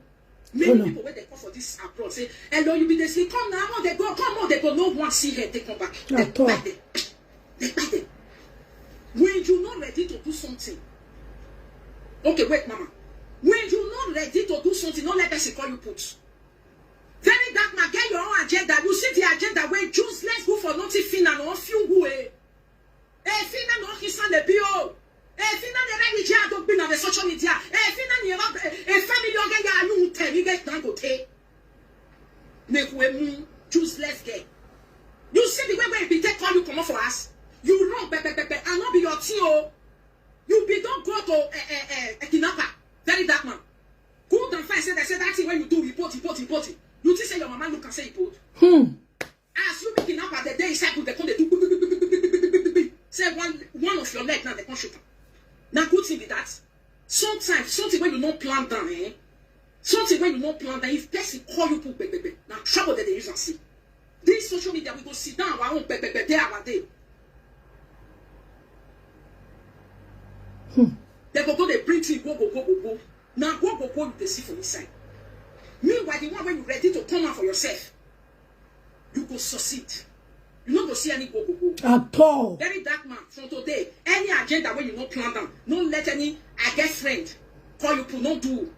Many people when they call for this abroad say, "Hello, you be the sleep. Come now, come on, they go, come on, they go." No one see here, they come back. They buy them. They buy them. When you not ready to do something, okay, wait, mama. When you not ready to do something, don't let person call you put. Very dark man, get your own agenda. You see the agenda where useless go for nothing, fin and on few who eh. Eh, fin and on kisan the bill. Eh, fin and the right media don't be on the social media. Eh, fin and the eh, family on get ya you tell me get down go take. Make we move useless girl. You see the way where be take call you come up for us. You wrong, be, be, be, be, and not be your team. Oh. You be don't go to a, a, a, a kidnapper. Very dark man. Cool down fine. Say they say that thing when you do, report, report, report. You think say your mama look and say report. Hmm. As you be kidnapper, the day inside they come they do. Say one one of your leg now they come shoot. Now good thing be that. Sometimes something when you not plan down, eh? Something when you not plan down, if person call you put baby, now trouble that they use and see. This social media we go sit down our own baby, day our day. Hmm. They go go they bring thing go go go go go. Now go go go you they see for inside. Meanwhile, the one when you ready to come out for yourself, you go succeed. You no go see any go go go at all. Very dark man from today. Any agenda where you no plan down, no let any I get friend call you put no do.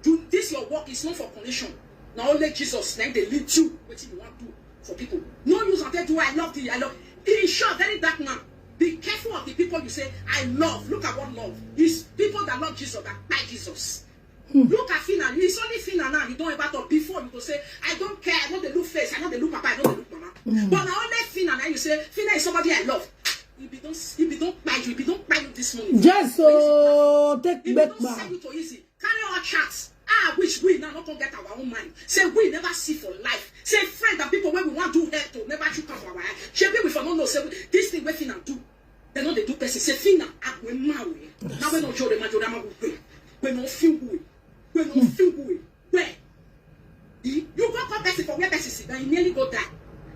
Do this your work is not for condition. Now only Jesus now they lead you. What you want do for people? No use and do I love thee. I love. In short, very dark man. Be careful of the people you say I love. Look at what love is. People that love Jesus that buy Jesus. Hmm. Look at Fina. It's only Fina now. You don't ever talk before. You go say I don't care. I know they look face. I know they look papa. I know they look mama. Hmm. But now only Fina now you say Fina is somebody I love. If you don't, if you don't buy you, if you don't buy you this morning. Yes, so take back. If you don't sell you to easy, carry our chats. Ah, which we now not gonna get our own mind. Say we never see for life. Say friend and people when we want to do help to never shoot up our eye. She be with no no. Say this thing we Fina do. They know they do person. Say Fina, I will marry. Now we no jore majorama we we no feel we we no feel we we. You go call person for where person sit down, you nearly go die.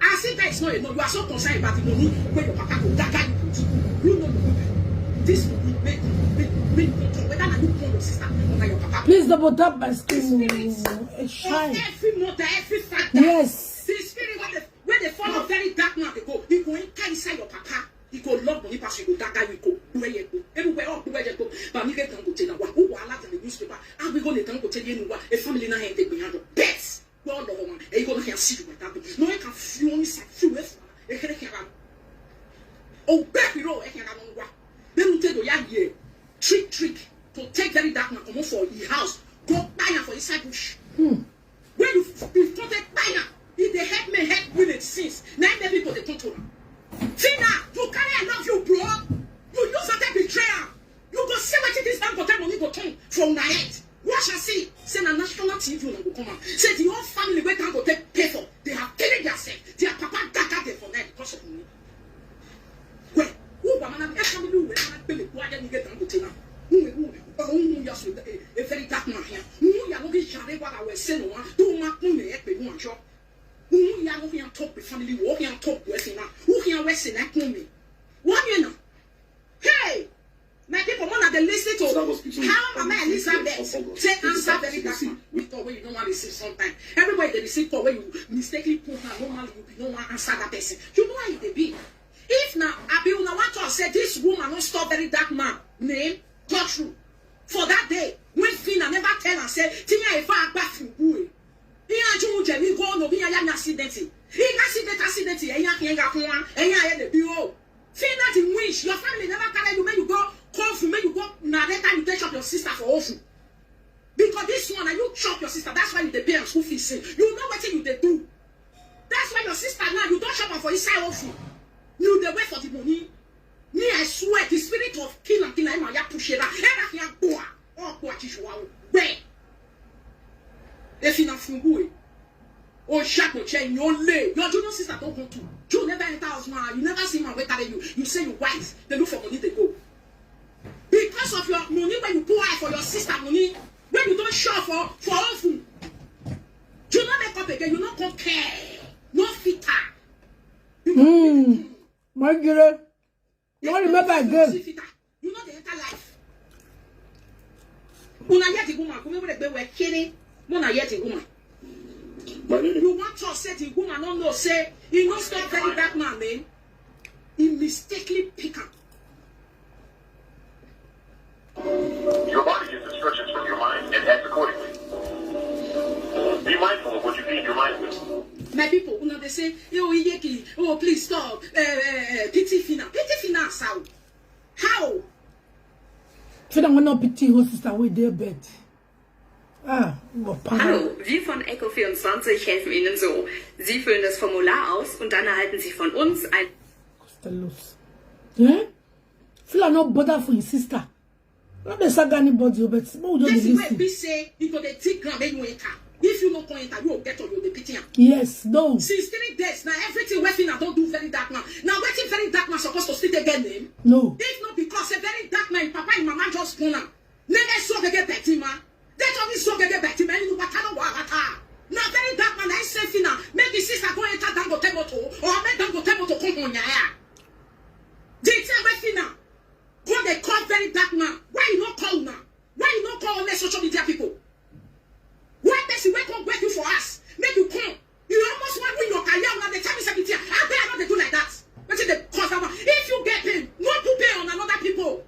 I see that is not enough. You are so concerned about the money where your papa go gaga you put. You know the money. This money make make make you control whether na you born your sister or na your papa. Please double tap my screen. Spirit of every mother, every father. Yes. The spirit where they where they follow very dark man they go. He go enter inside your papa. He go love money pass you go gaga you go. Where you go? Everywhere up where you go. But me get down go tell wa. Who wa alert in the newspaper? And we go le down go tell you what a family na hand they go handle. Bet. Well, no one. And you go here see you with that. No, I can feel inside feel with. I can't hear. Oh, baby, no, I can't run. Then you tell the young year. Trick, trick. To take very dark man come for your house. Go buy am for inside bush. Hmm. When you you come take buy am, if they help me help women since, now make people they come to am. Fina, you carry I love you, bro. You use am take betray am. You go see wetin this Dangote money go turn for una head. Watch and see. Say na national T V una go come out. Say the whole family wey Dangote pay for, they have killed themselves. Their papa gaga them for night because of money. Well, who wa mana e family who wa mana pele kwa ya nige Dangote na. Who who who ya so a very dark man here. Who ya no be share wa wa we say no wa. Do ma kun me e pe no anjo. Who ya no ya talk the family. Who ya talk we say na. Who ya we say na kun me. What you know? Hey, my people, when they listen to how Mama Elizabeth say answer very dark man. We talk where you don't want to receive sometime. Everybody they receive call where you mistakenly put her normally you be no one answer that person. You know how they be. If now I be una want to say this woman no stop very dark man name Gertrude for that day when Fina never tell and say Tinya Ifa Agba Fibue. Iya ju je mi go no bi ya na accident. He accident accident e ya ke ga kun wa e ya e de bi o. Feel that in which your family never carry you, make you go come for, make you go narrate and you take up your sister for awful. Because this one, and you chop your sister, that's why you dey pay am school fees. Say, you know what you dey do. That's why your sister now, you don't chop her for inside oven. You dey wait for the money. Me, I swear, the spirit of kill and kill, I'm a push it out. Era here, go. Oh, go at you. Where? If you not from who? Oh, shut your chair, your lay. Your junior sister don't go to. You never enter house now. You never see my way carry you. You say you wise. They look for money, they go. Because of your money, when you pour out for your sister money, when you don't show for for oven, you not make up again. You not compare. No fitter. Mm. My girl, you want to remember You again? see fitter. You know they enter life. Una yet the woman. Come over the way kidding. Una yet the woman. My lady, You want to say the woman don't know say he no stop very dark man, man. He mistakenly pick up. your body gets instructions from your mind and acts accordingly. Be mindful of what you feed your mind with. My people, una they say, oh, Iyeki, oh, please stop. Uh, uh, uh, pity Fina. Pity Fina, how? How? So that one not pity her sister with their bed. Ah, what power. Hallo, wir von Echo vierundzwanzig helfen Ihnen so. Sie füllen das Formular aus und dann erhalten Sie von uns ein Costellos. Eh? Feel no bother for his sister. Not the saga anybody, but what would you Yes, it might listen? Be say you go dey dig ground make you enter. If you no come enter, you go get up, you go dey pity am. Yes, no. Since three days now, everything wey Fina don do very dark man. Now wetin very dark man supposed to still take get name? No. If not because a very dark man, papa and mama just born am. Nene so gege betima. They told me so gege betima. You know what I don't want. Now very dark man, I say Fina. Make the sister go enter Dangote motor or make Dangote motor come on your hair. The thing wey Fina come dey call very dark man. Why you no call una? Why you no call all the social media people? Why person wey come wake you for us? Make you come. You almost wan win your career. Una dey tell me seventeen. I beg, I no dey do like that. Wetin dey cause that one? If you get pain, no put pain on another people.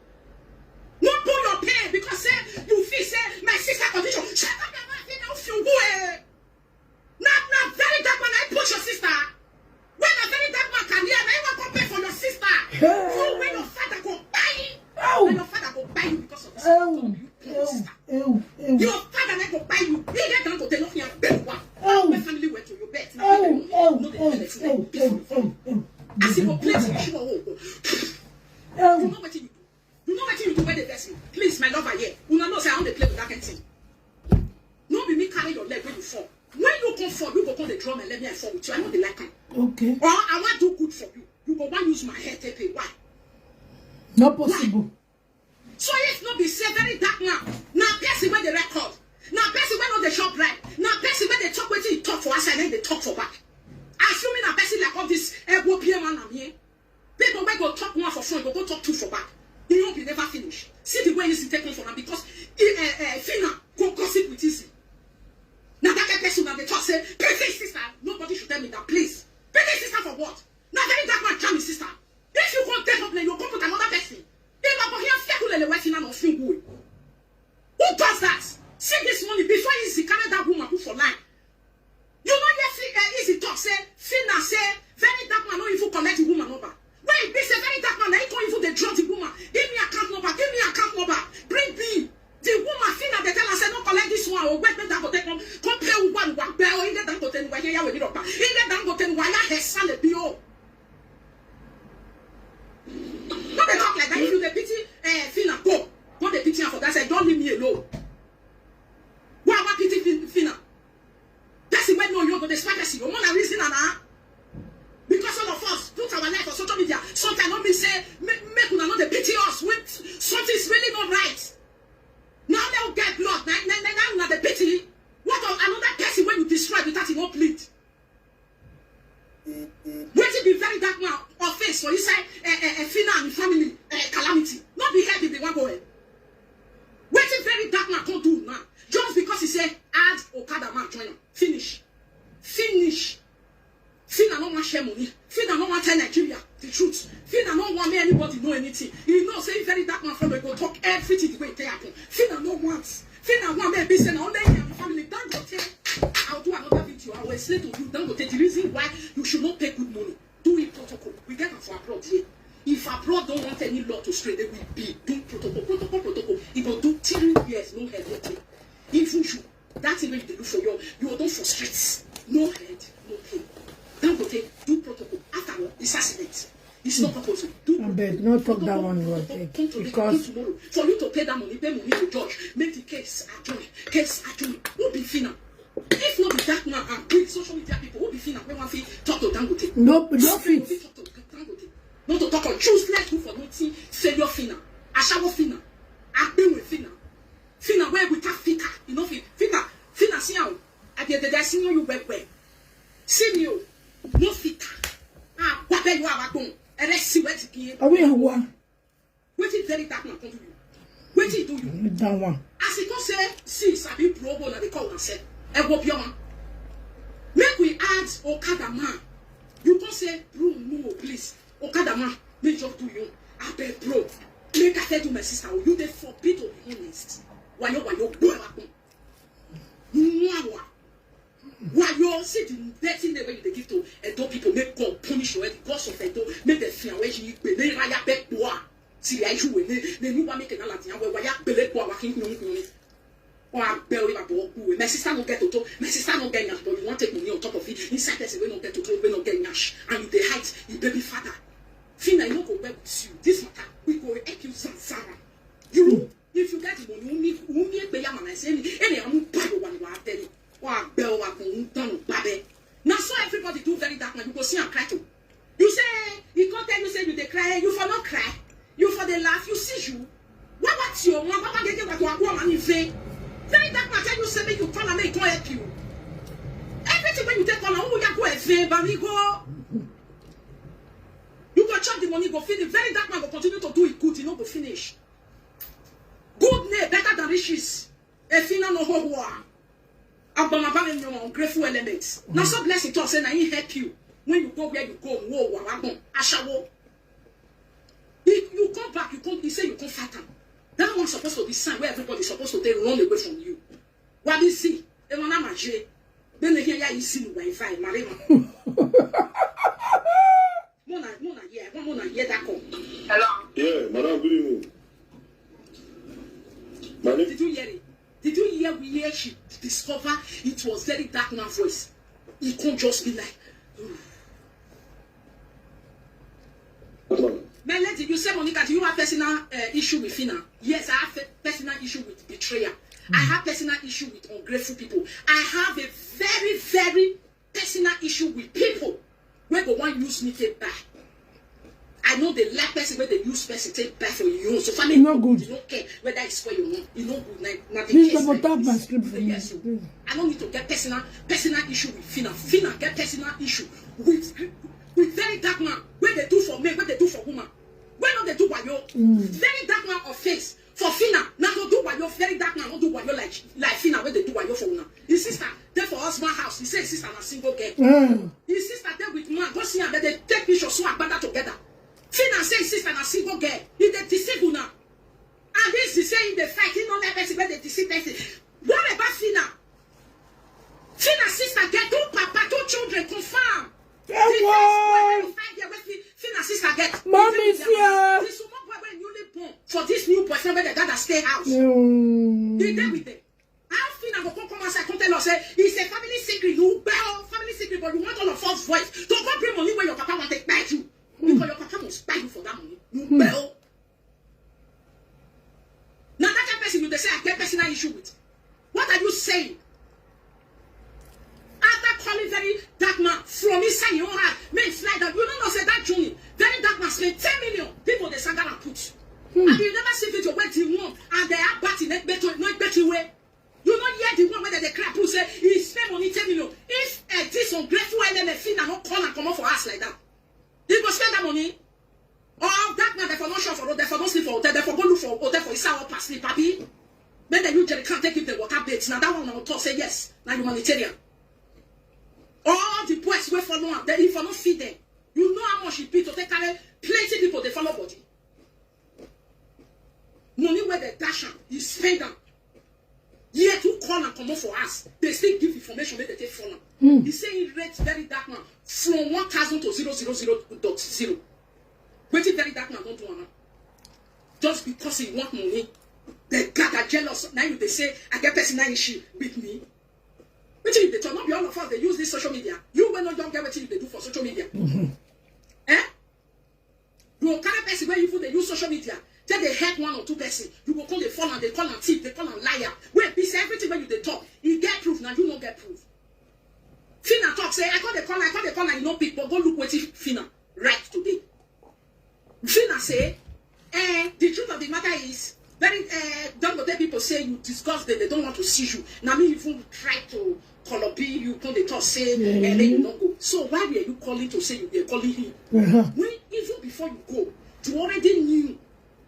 No put your pain because say you feel say my sister condition. Shut up your mouth, you know, if you go, eh. Na na very dark man I push your sister. When na very dark man career, na you wan come pay for your sister. You when your father go buy. Ow. When your father go buy you because of this. Ew, You poor ew, sister. ew, ew, ew. Your father na go buy you. He get down to tell nothing and beg one. Ew. My family went to your bed. Ew, ew, No dey ew, tell us ew, like this. ew, ew, ew. As you go play for sure. Oh, oh. You Ew. know what you do? You know what you do when they vex me? Please, my lover here. You know say I want to play with that kind thing. No be me carry your leg when you fall. When you come fall, you go come the drum and let me fall with you. I know they like am. Okay. Or I want do good for you. You go want use my head take pay. Why? Not possible. So if no be say very dark man, na person wey dey record, na person wey no dey chop bribe, na person wey dey talk wetin he talk for outside, then dey talk for back. Assuming na person like all this Egbo P M man am here. People wey go talk one for front, go go talk two for back. The one be never finish. See the way Izzy take come for am because he, uh, uh, Fina go gossip with Izzy. Na that kind person na dey talk say, "Pity sister, nobody should tell me that, please." Pity sister for what? Na very dark man jam his sister. If you come take up, then you come put another person. If I go here, fekulele wey Fina no fit go. Who does that? See this morning before Izzy carry that woman put for line. You know yes, uh, Izzy talk say Fina say very dark man no even collect the woman number. Why e be say very dark man na he come even dey draw the woman? Give me account number. Give me account number. Bring me. The woman Fina dey tell her say no collect this one. Oh wait, make Dangote come come pay one one bell. He get Dangote ni waya we ni ropa. He get Dangote ni waya he sale bi o. No dey talk like that. If you dey pity uh, Fina, go. Go dey pity her for that side. Don't leave me alone. Why am I pity Fin- Fina? Person wey know you go dey spy person. You wanna reason am na? Because all of us put our life on social media. Sometimes no mean say make, make una no dey pity us when something is really not right. Now they will get blood. Now, now, now, now una dey pity. What of another person wey you destroy without you no bleed? Wetin be very dark man offense for inside uh, uh, uh, Fina and family uh, calamity? No be here be the one go eh. Wetin very dark man come do now? Just because he say add Okada man join am. Finish. Finish. Fina no wan share money. Fina no wan tell Nigeria the truth. Fina no wan make anybody know anything. You know say very dark man follow go talk everything the way it take happen. Fina no want. Fina wan make be say na only him and the family. Dangote, I'll do another video. I will explain to you Dangote the reason why you should not pay good money. Do it protocol. We get am for abroad here. If abroad don't want any law to stray, they will be do protocol, protocol, protocol. It go do three years, no head, no tail. Even you, that thing wey you dey look for your, you don for streets. No head, no tail. Dangote, do protocol. After It's not purpose. Do abeg, no talk that one, Lord, eh, because tomorrow for you to pay that money, pay money to judge, make the case adjourn, case adjourn. Who be Fina? If not be that man and big social media people, who be Fina? When one fit talk to Dangote, no, no fit talk to Dangote. Not to talk on choose. Let's go for nothing. Failure Fina, Ashawo Fina, Agbemi Fina, Fina where we can fit her. You know, fit her. Fina, see how I did the senior you well well. See you, no fit her. Ah, what you have a bone. And let's see what you give. Are we in one? Wetin very dark man come do you? Wetin he do you? That one. As he come say, see, sabi bro, go na dey call and say, e go be on. Make we add Okada man. You come say, bro, no, please. Okada man, make just do you. I beg, bro. Make I tell you, my sister, oh, you dey forbid to be honest. Wayo, wayo, go and happen. Mwawa. Wayo, see the dirty name wey you dey give to Edo people. Make God punish your head. Gods of Edo, make them fear where you be. They raya back to her. See the issue with me. They knew what make another thing. Where waya bele kwa wakin kunu kunu. Or I bell with a boy. My sister no get to. My sister no get nyash, but you want take money on top of it. Inside person wey no get to, wey no get nyash, and you dey hide the baby father. Fina, you no go well with you. This matter, we go help you, Zanzara. You, if you get the money, only, only pay your man. Say any, any amu buy one wa tell you. Wa bell wa kun done babe. Now so everybody do very dark man. You go see and cry too. You say he come tell you say you dey cry, you for not cry, you for dey laugh. You see you. What, what's your one? What, what get what you are going in vain? Very dark man tell you say make you call and make he come help you. Everything when you take on, who you go in vain, but we go. You go chop the money, go finish. Very dark man go continue to do it good, you know, go finish. Good name better than riches. Efina no ho hoa. Agbamabam in your ungrateful elements. Now so blessing to us, and I help you. When you go where you go, wo wa wa bon. Ashawo. You, you come back, you come, you say you come fight am. That one supposed to be sign where everybody supposed to take run away from you. What is see? E wana maje. Then they hear ya isi no wi-fi, marima. Mona, mona, yeah, mona, yeah, that come. Hello. Yeah, madam, good evening. My name. Did you hear it? Did you hear where she discover it was very dark man voice? It can't just be like. My lady, you say, Monica, do you have personal uh, issue with Fina? Yes, I have personal issue with betrayal. Mm. I have personal issue with ungrateful people. I have a very, very personal issue with people wey go wan use me take buy. I know the like person wey dey use person take buy for you. So family no good. You no care whether it's for your own. You no good. Na, na the case like this. Please double tap my script for me. Yes, I no need to get personal personal issue with Fina. Fina get personal issue with with very dark man wey dey do for men, wey dey do for woman, wey no dey do wayo. Mm. Very dark man of face for Fina. Na go do wayo, very dark man no do wayo like like Fina wey dey do wayo for una. His sister dey for husband house. He say his sister na single girl. Mm. His sister dey with man. Go see am, dem dey take picture, so agbada together. Fina say his sister na single girl. He dey deceive una. And this is say he dey fight. He no like person wey dey deceive person. What about Fina? Fina sister get two papa, two children, confirm. The first boy wey you find there wey Fi- Fina sister get. Mommy, the small boy wey newly born for this new boyfriend wey the dada stay house. Mm. He dey with them. How Fina go come come outside, come tell us say it's a family secret. You bell family secret, but you want all of us voice to go bring money where your papa want to buy you. Because your papa must buy you for that money. You bell. Now that kind person you dey say I get personal issue with. What are you saying? After calling very dark man from inside your own heart, may fly down. You don't know say that journey, very dark man spend ten million. People dey saga and put. Hmm. And you never see video where the one and they are batting no better way. You no hear the one where they cry put say he spend money ten million. If uh, this ungrateful enemy Fina no call and come up for us like that, he go spend that money. Or that man, they for no shop for road, they for no sleep for hotel, they for go look for hotel for Isa or pass sleep, papi. Make dem use jerry can take give the water bait. Now that one I will talk say yes, now humanitarian. All the boys wey follow am, they if I no feed them, you know how much it be to take carry plenty people they follow body. Money where they dash am, you spend am. Yet who call and come up for us, they still give information make they take follow am. Mm. He say he rate very dark man from one thousand to zero zero zero dot zero. Wetin very dark man don do am now? Just because he want money, they gather jealous. Now you they say I get personal issue with me. Wetin you dey talk? No be all of us dey use this social media. You wey no don get wetin you dey do for social media. Mm-hmm. Eh? social media, take dey help one or two person, you go come dey fall and dey call am thief, dey call am liar. Wey be say everything wey you dey talk, e get proof, na you no get proof. Phyna talk say, "I come dey call am, I come dey call am, you no pick," but go look wetin Phyna write today. Phyna say, eh, the truth of the matter is, very, eh, Dangote people say you disgust them, they don't want to see you. Na me even try to call up you, come dey talk say, eh, make you no go. So why were you calling to say you were calling him? When even before you go, you already knew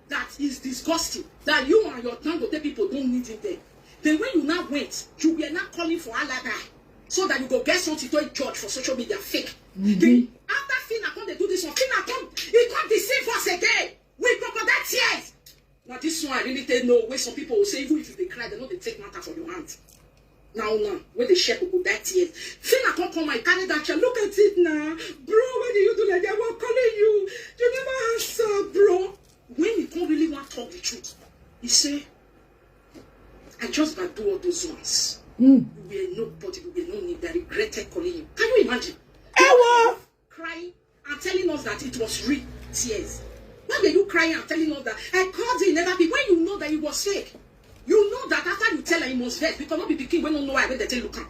that is disgusting, that you and your Dangote people don't need him there. Then when you now went, you were not calling for alibi so that you go get something to judge for social media fake. Then after Phyna come dey do this one, Phyna come, he come deceive us again with crocodile tears. Now this one I really take no way. Some people will say even if you dey cry, they no dey take matter for your hand. Now now, when they share crocodile tears, Phyna come come and carry that chair. "Look at it now, bro. Why do you do like that? What calling you? You never answer, bro." When he come really want talk the truth, he say, "I just bad do all those ones. We were nobody, we were no need. I regretted calling you." Can you imagine? Ewo! Crying and telling us that it was real tears. Why were you crying and telling us that I called him, never be? When you know that it was fake, you know that after you tell her, he must vex because not be pikin wey no know why when they take look am.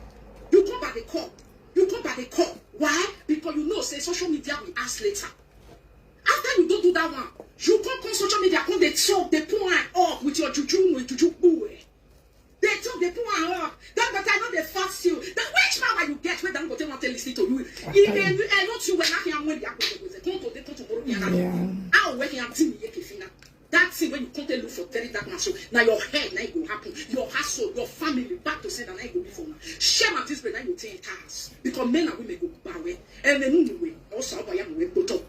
You come by the call. You come by the call. Why? Because you know say social media will ask later. After you don't do that one, you come come social media, come they talk, they put am up with your juju, with juju boo. They talk, they put am up. That but I know they fast you. That which power you get when Dangote want to listen to you? If they, I not you when I hear when they are going to come to they come tomorrow. Yeah. How when you are doing yeke Phyna? That thing when you come to look for very dark man. So now your head now it go happen. Your hustle, your family back to say that now it go be for now. Shame at this bread now you take cars because men and women go back away and they know the way. Also, I am way go talk.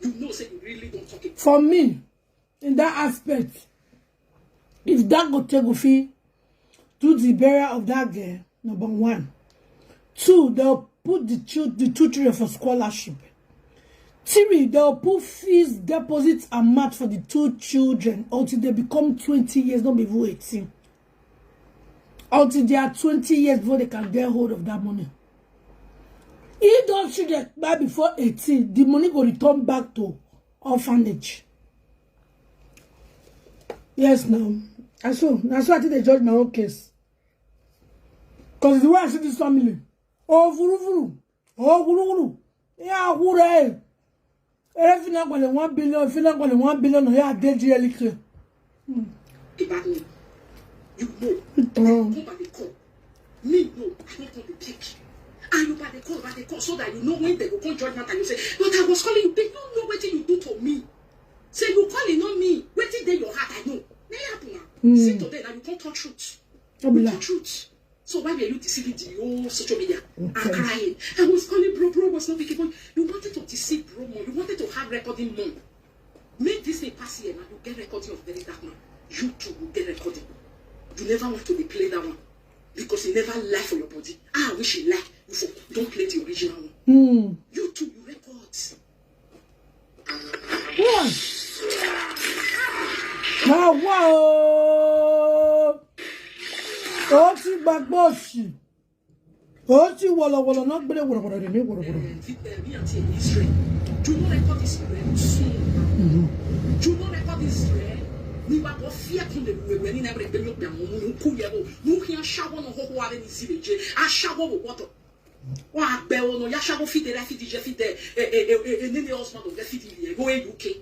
You know say you really don't talk it. For me, in that aspect, if Dangote go fit do the burial of that girl, number one. Two, they'll put the, chil- the two children for scholarship. Three, they'll put fees, deposit, and match for the two children until they become twenty years, not be even eighteen. Until they are twenty years before they can get hold of that money. If those children buy before eighteen, the money go return back to orphanage. Yes, now. I so, I so I think they judge my own case. Because the way I see this family, oh, vuru vuru, oh, vuru vuru. Yeah, hure. If you not going one billion, if you not going one billion, yeah, they G L E clear. About me. You know. Come by the call. Me, no, I don't come to pick. And you by the call, by the call, so that you know when they go come judge matter. You say, "But I was calling you, but you know what you do to me." Say you calling on me. What did they your heart? I know. They happen now. See today now you can't talk truth. You talk truth. So why were you deceiving the whole social media and crying? "I was calling bro, bro was not picking phone." You wanted to deceive bro more. You wanted to have recording more. Make this thing pass here now. You get recording of very dark man. You too will get recording. You never want to be play that one because he never lie for your body. Ah, I wish he lie. You for don't play the original one. You too, you record. Wọ́n. Máa wá o. Ó ti gbàgbọ́ òsì. Ó ti wọ̀lọ̀wọ̀lọ̀ náà gbélé wọ̀rọ̀wọ̀rọ̀ rẹ̀ mí wọ̀rọ̀wọ̀rọ̀. Victor, me and Israel. Do you not record this Israel? Do you not record this Israel? Ni wa bo fia kun de we we ni na bre be yo be mo mu ku ye wo. Mu hi ashawo no ho ho ave ni zibe je. Ashawo wo woto. Wa be wo no ya shawo fi de la fi di je fi de. E e e e ni ni osma do de fi di ye. Go e U K.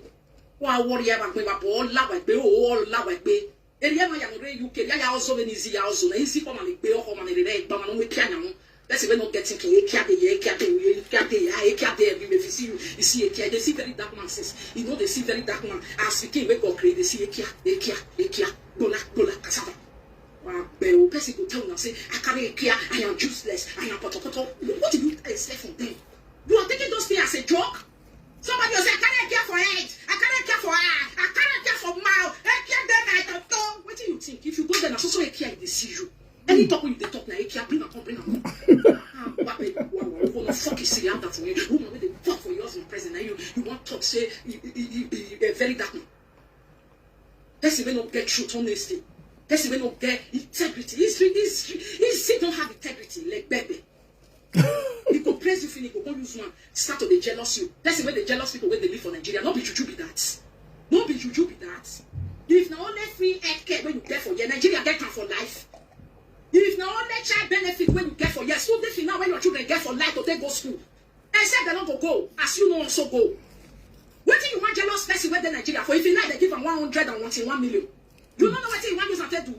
Wa worry ya ba gbe ba bo la wa gbe o la wa gbe. Eri ya ma ya no re U K ya ya ozo be ni zi ya ozo na izi ko ma ni gbe o ko ma ni re re gba ma no we pia nya mo. Person wey no get thinking, ekia dey here, ekia dey here, ekia dey here, ekia dey everywhere. If you see you, you see ekia. They see very dark man since. You know they see very dark man. As pikin wey God create, they see ekia, ekia, ekia, gbola, gbola, cassava. Wow, but person go tell una say, "I carry ekia, I am useless, I am potopoto." What do you expect from them? You are taking those things as a joke? Somebody will say, "I carry ekia for head, I carry ekia for eye, I carry ekia for mouth, ekia dey my toto." What do you think? If you go there, na so so ekia dey see you. Any talk wey you dey talk na ekia, bring am come, bring am come. Ah, wa- wa- wa- wa- wa- fuck is Sirianda for you. Woman wey dey fuck for your husband present, na you you wan talk say you, you, you, you, you, you very dark man. Person wey no get truth, honesty. Person wey no get integrity. He's re- he's re- he still don't have integrity like Bebe. He go praise you finish, go come use one start to dey jealous you. Person wey dey jealous people wey dey live for Nigeria, no be juju be that. No be juju be that. If na only free healthcare wey you get for here, Nigeria get am for life. If na only child benefit wey you get for here, school fees now wey your children get for life to take go school, except dem no go go, as you no also go. Wetin you wan jealous person wey dey Nigeria for? If you like, dem give am one hundred and one million. You no know wetin you wan use am take do.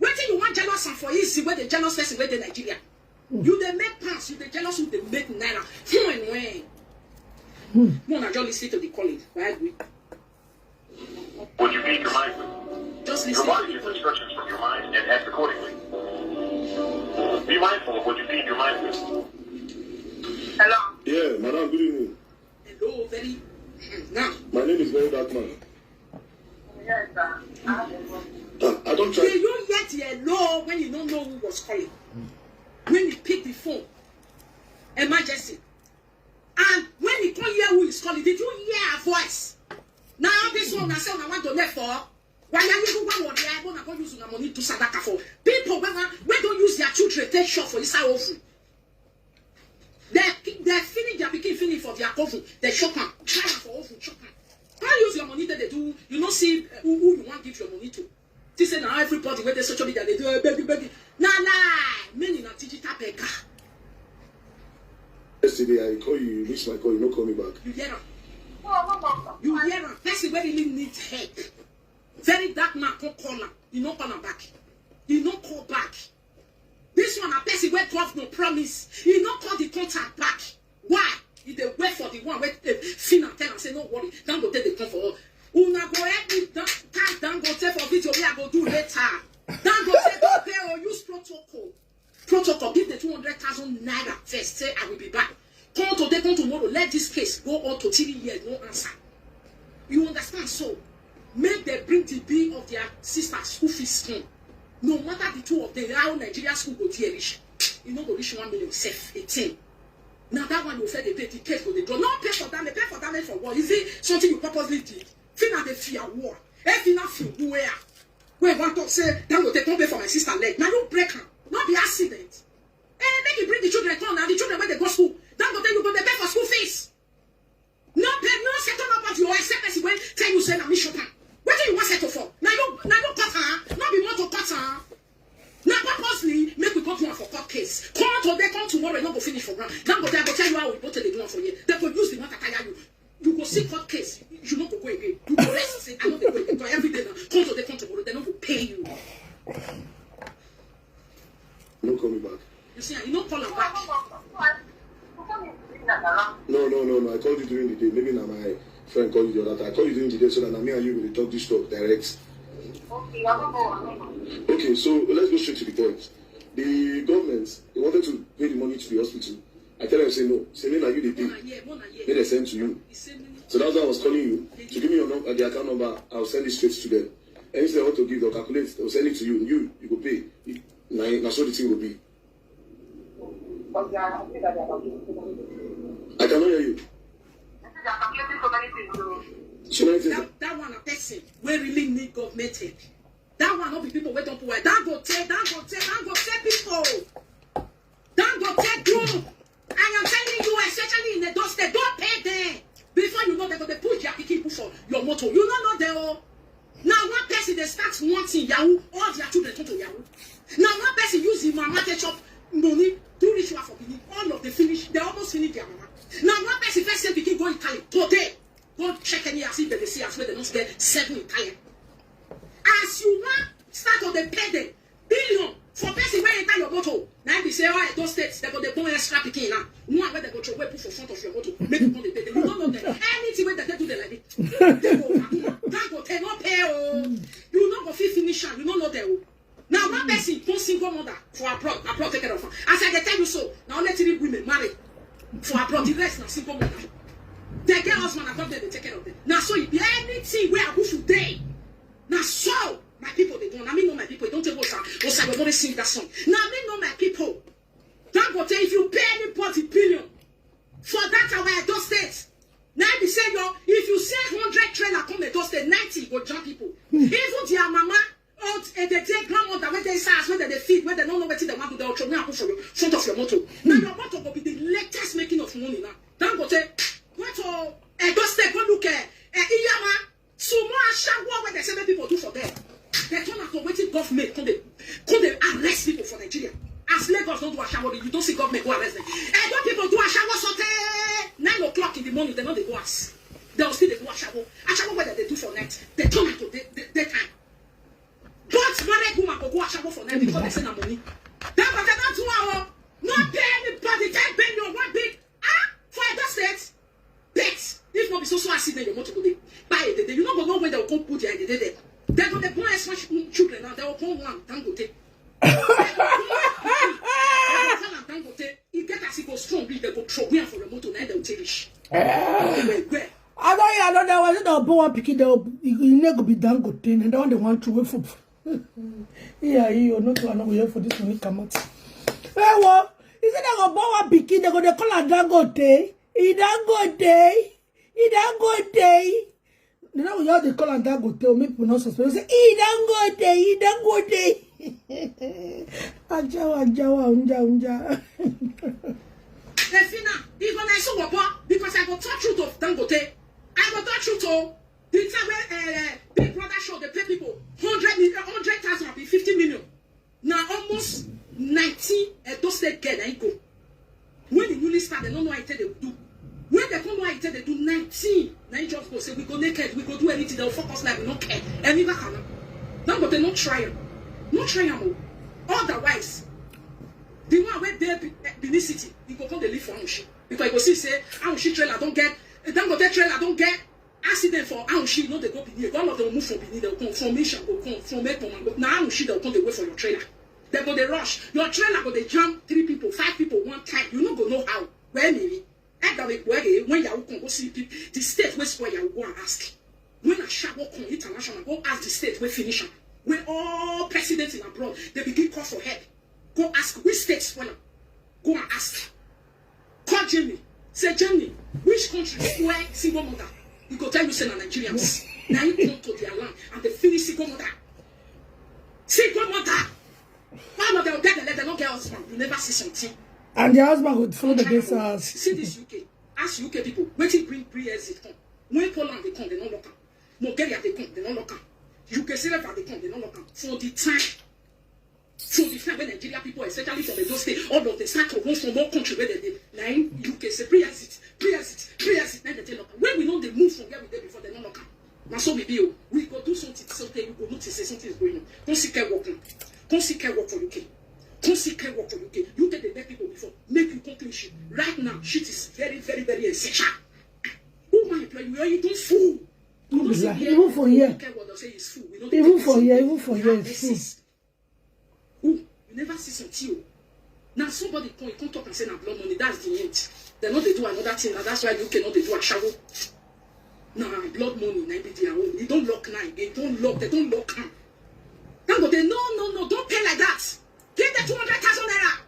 Wetin you wan jealous am for? Easy wey dey jealous person wey dey Nigeria. You dey make pounds, you dey jealous who dey make naira. Hmm, when. Una just listen to the calling. Why we? What you feed your mind with. Just listen to the calling. Your body gets instructions from your mind and acts accordingly. Be mindful of what you feed your mind with. Hello. Yeah, madam, good evening. Hello, very. Now. My name is Very Dark Man. Yes, sir. I have a question. Ah, I don't try. Did you hear the hello when you don't know who was calling? When he picked the phone, emergency. And when he come hear who is calling, did you hear her voice? Now this one, I say, I want to left for. Why are you going to worry? I want to go use my money to sadaka for people when, when don't use their children, take shot for inside oven. They, they finish their pikin, finish for their oven. They shop am, try am for oven, shop am. Don't use your money that they do. You know, see uh, who, who you want give your money to. This say now everybody where they social media they do uh, baby baby. Na lie. Many na digital beggar. Yesterday I call you, you miss my call, you no call me back. You hear am? You hear am? Person wey really need help. Very dark man come call am. He no call am back. He no call back. This one na person wey governor promise. He no call the contact back. Why? He dey wait for the one wey eh, Fina tell am say no worry. Dangote dey come for all. Una go help me dan- tag Dangote for video wey I go do later. Dangote don pay o, use protocol. Protocol, give the two hundred thousand naira first, say I will be back. Come today, come tomorrow, let this case go on to three years, no answer. You understand? So, make them bring the bill of their sister school fees come. No matter the two of them, how Nigeria school go there reach, you no go reach one million sef, eighteen. Now that one you said they pay, the case go dey draw. No pay for damage, pay for damage for what? Is it something you purposely did? Fina dey fear war. If Fina fear where? Wey wan talk say Dangote come pay for my sister leg. Na you break am. No be accident. Eh, make you bring the children come now. The children wey dey go school. Dangote, you go dey pay for school fees. No pay, no settle nobody or accept person wey tell you say na me shop am. Wetin you wan settle for? Na you, na you cut am. No be motor cut am. Na purposely make we go do am for court case. Come today, come tomorrow, e no go finish for ground. Dangote, I go tell you how we go take dey do am for here. They go use the matter tire you. You go see court case, you no go go again. You go rest, say, I no dey go again. Because every day now, come today, come tomorrow, they no go pay you. No call me back. You see, you no call am back. No, no, no, no. I called you during the day. Maybe now my friend called you the other time. I called you during the day so that now me and you will talk this talk direct. Okay, I don't know. Okay, so let's go straight to the point. The government, they wanted to pay the money to the hospital. I tell them, say no. Say, me na you dey pay. Make they send to you. So that's why I was calling you. To give me your number, the account number, I'll send it straight to them. Anything I want to give, they'll calculate, they'll send it to you. You, you go pay. Na, na so the thing will be. I cannot hear you. So many things. That, that one a person wey really need government help. That one no be people wey don put well. Dangote, Dangote, Dangote people. Dangote group. I am telling you, especially in Edo State, don't pay them. Before you know, they go dey push their pikin put for your motor. You no know them o. Now one person dey start one thing, Yahoo, all their children turn to Yahoo. Now one person use him mama take chop money, do ritual for Benin. All of them finish, they almost finish their mama. Now one person first say pikin go Italy today. Go check any as if they dey see as wey they no get seven Italian. As you wan start to dey pay them billion for person wey enter your motor, na im be say all Edo State they go dey born extra pikin now. One wey they go throw away put for front of your motor, make you come dey pay them. You no know them. Anything wey they take do them like this, they go overcome am. Dangote no pay o. You no go fit finish am. You no know them o. Now one person, one single mother for abroad, abroad take care of her. As I dey tell you so, na only three women marry for abroad. The rest na single mother. They get husband abroad, they dey take care of them. Na so e be. Anything wey I do today, na so my people dey do. Na me know my people. Don't take Osa, Osa go only sing that song. Na me know my people. Dangote, if you pay anybody billion for that our Edo State, na be say your, if you say hundred trailer come Edo State, ninety go jam people. Even their mama, old eh, the dear grandmother wey dey inside house wey dem dey feed, wey dem no know wetin dem wan do, dem go throw me and put for your front of your motor. Na your motor go be the latest making of money now. Dangote, go to Edo State, go look eh, eh, Iyama, small the money, they no dey go house. They will still dey go ashawo. Ashawo wey dem dey do for night, they turn am to day, day, daytime. But married woman go go ashawo for night because they say na money. That matter don do am o. No pay anybody, ten billion, one big, ah, for Edo State. Bet, if no be so so accident, your motor go dey buy a day. You no go know when they will come put their day there. They go dey born extra ch-, children now. They will born one Dangote. They go born one pikin. They go call am Dangote. E get as e go strong reach, they go throw am for your motor, na dem take reach. Well, well. I don hear another one. Say dem born one pikin, they will, e, e name go be Dangote, and that one they want to wait for. Yeah, you no too, I no go here for this money come out. Hey, what? He said they go born one pikin, they go dey call am Dangote. E Dangote. E Dangote. They no go just dey call am Dangote o, make people no suspect. Say, "E Dangote, e Dangote." Ajawa, ajawa, unja, unja. Efina, if I so wabo, because I go talk truth of Dangote. I go talk truth o. The time wey, eh, Big Brother Show dey pay people hundred million, hundred thousand, abi fifty million. Na almost nineteen Edo State girl na im go. When e newly start, dem no know how e take dey do. When dem come know how e take dey do, nineteen, na im just go say, "We go naked, we go do anything, dem go fuck us like we no care." Emi Bakana. Dangote no try am. No try am o. Otherwise, the one wey dey Be-, eh, Benin City, e go come dey live for Aushi. Because e go see say Aushi trailer don get, Dangote trailer don get accident for Aushi, no dey go Benin. All of them move from Benin, dem come from Misha, go come from Ekpoma, go. Na Aushi dem come dey wait for your trailer. Dem go dey rush. Your trailer go dey jam three people, five people one time. You no go know how. Where me? Edda we go again, when Yahoo come, go see people. The state wey spoil Yahoo, go and ask. When Ashawo come international, go ask the state wey finish am. When all presidents in abroad, they begin call for help. Go ask which state spoil am. Go and ask. Call Germany. Say, "Germany, which country spoil single mother?" E go tell you say na Nigerians. Na im come to their land and they finish single mother. Single mother. All of them get the letter, no get husband. You never see something. And their husband would follow the base house. See this U K. Ask U K people, wetin bring Brexit come? When Poland dey come, they no lock am. Bulgaria dey come, they no lock am. Yugoslavia dey come, they no lock am. For the time, for the time when Nigeria people, especially from Edo State, all of them start to run from one country where they dey. Na im U K say, "Brexit, Brexit, Brexit." Na dem take lock am. When we no dey move from where we dey before, they no lock am. Na so we be o. We go do something, something, we go notice say something is going on. Come see care work now. Come see care work for U K. Come see care work for UK. U K dey beg people before, make you come clean shit. Right now, shit is very, very, very essential. Who man employ you? You don fool. You don see here. Even for here. U K world don say it's full. We no dey take person. Even for here, even for here, it's full. Who? You never see something o. Now somebody come, he come talk and say na blood money. That's the end. They no dey do another thing. Now that's why U K no dey do ashawo. Na blood money na be their own. They don lock now. They don lock. They don lock am. Dangote, no, no, no, don't pay like that. Give the two hundred thousand naira.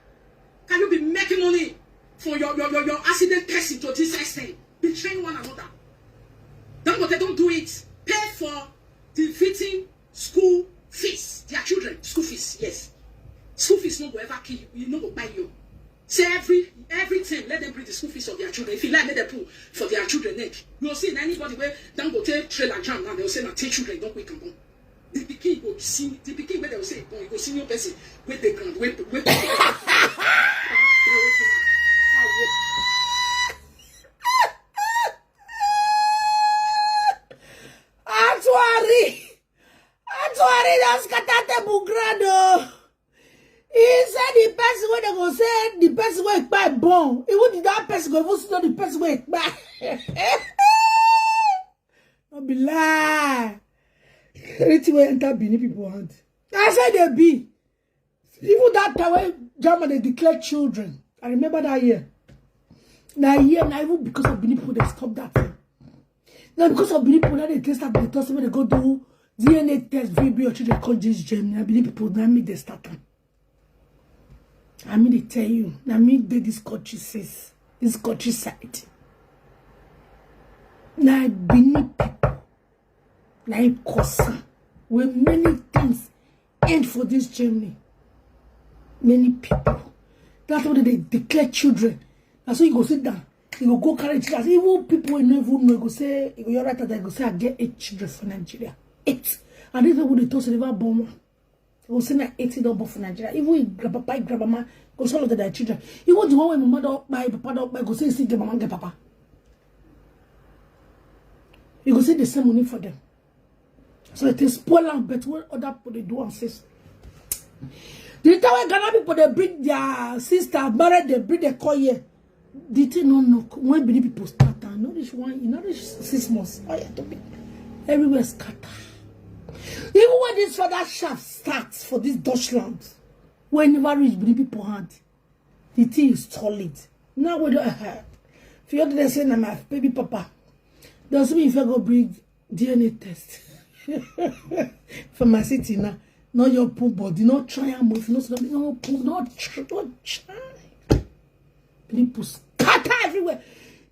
Can you be making money for your, your, your, your accident person to this extent? Betraying one another. Dangote, don't do it. Pay for the victim school fees. Their children, school fees, yes. School fees no go ever kill you. You no go buy you. Say every, every time, let them bring the school fees of their children. If you like, let them put for their children neck. You see, anybody where Dangote trailer jam now, they will say, "Na ten children don quick and born." The pikin go see, the pikin wey dem say born, e go senior person wey dey ground, wey, wey. Atuari! Atuari don scatter table ground o. He say the person wey dem go say, the person wey kpai born, even that person go even see the person wey kpai. No be lie. Anything wey enter Benin people hand. I say they be. Even that time when German dey declare children, I remember that year. Na year, na even because of Benin people, they stop that thing. Now because of Benin people, now they test that, they test when they go do D N A test, V B, your children come this Germany. Na Benin people, na me they start am. I mean, they tell you, na me dey this country since, this countryside. Na Benin people, na im cause am. Wey many things end for this Germany. Many people. That's why they declare children. Na so you go sit down. You go go carry children. Even people wey no even know, you go say, you go your right, you go say, "I get eight children for Nigeria." Eight. And even when they talk, they never born one. Go say na eighty don born for Nigeria. Even if grandpapa, if grandmama, go say all of their children. Even the one wey mama don kpai, papa don kpai, go say e still get mama, get papa. You go say the same money for them. So it is spoil am, but when other people dey do am since. The time when Ghana people dey bring their sister married, they bring the call here. The thing no knock. When Benin people start, I know this one, you know this six months. Oh yeah, to be everywhere scatter. Even when this father shaft starts for this Dutchland, when never reach Benin people hand, the thing is solid. Now we don't have. If you don't say na my baby papa, does mean if you go bring D N A test for my city now? Not your poor body, not try and move, not not poor, not try, not try. People scatter everywhere.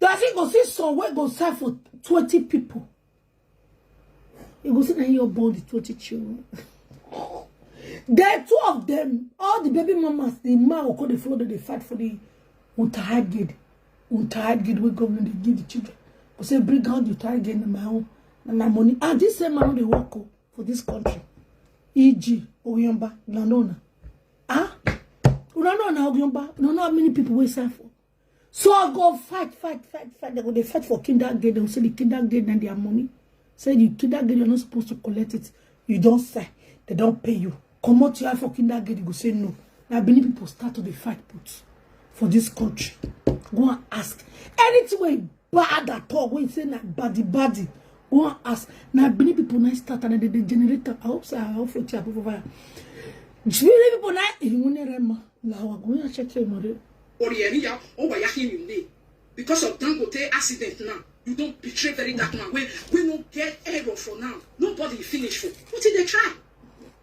Does it go see some way go serve for twenty people? You go see that your born the twenty children. There are two of them, all the baby mamas, the man will call the floor, they fight for the Untahaid Gate. Untahaid Gate, where government they give the children. Go say, bring out the Untahaid Gate, na my own, na my money. And this same man, they work oh, for this country. E G, Oyomba, Lanona. Ah? Una know na Ogionba. Una know how many people wey sign for. So I go fight, fight, fight, fight. They go dey fight for kindergarten. They go say the kindergarten and their money. Say the kindergarten you're not supposed to collect it. You don't sign. They don't pay you. Come out you have for kindergarten. You go say no. Now many people start to dey fight put for this country. Go and ask anything wey bad at all. Go and say na body body. Go and ask. Now many people now start and they dey generate am. I hope so. I hope for tear people fire. Many people now. Lawa, go and check your mother. Oriemiya, Owayakim Yunde. Because of Dangote accident now, you don't betray very that man. We we no get error for now. Nobody finish for. What did they try?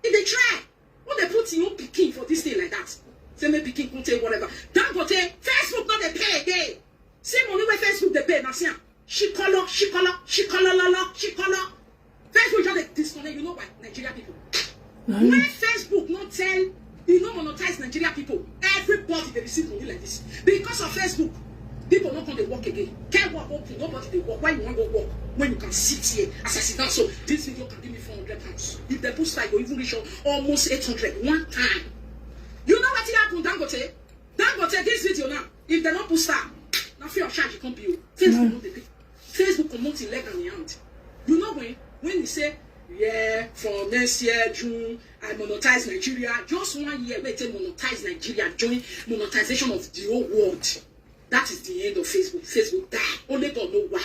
Did they try? What they put in your picking for this thing like that? Say me picking come take whatever. Dangote, Facebook not dey pay again. See money wey Facebook dey pay na see am. Shikolo, shikolo, shikolololo, shikolo. Facebook just dey disconnect. You know why? Nigeria people. When Facebook no tell, you no monetize Nigeria people. Everybody dey receive money like this because of Facebook. People no come dey work again. Care work open, nobody dey work. Why you wan go work when you can sit here as I sit down so? This video can give me four hundred pounds. If dem put style, go even reach almost eight hundred one time. You know wetin happen, Dangote? Dangote, this video now, if dem no put star, na free of charge e come be o. Facebook no dey pay. Facebook comot im leg and im hand. You know when? When he say, yeah, from next year, June, I monetize Nigeria. Just one year, wey take monetize Nigeria, join monetization of the whole world. That is the end of Facebook. Facebook die. Only God know why.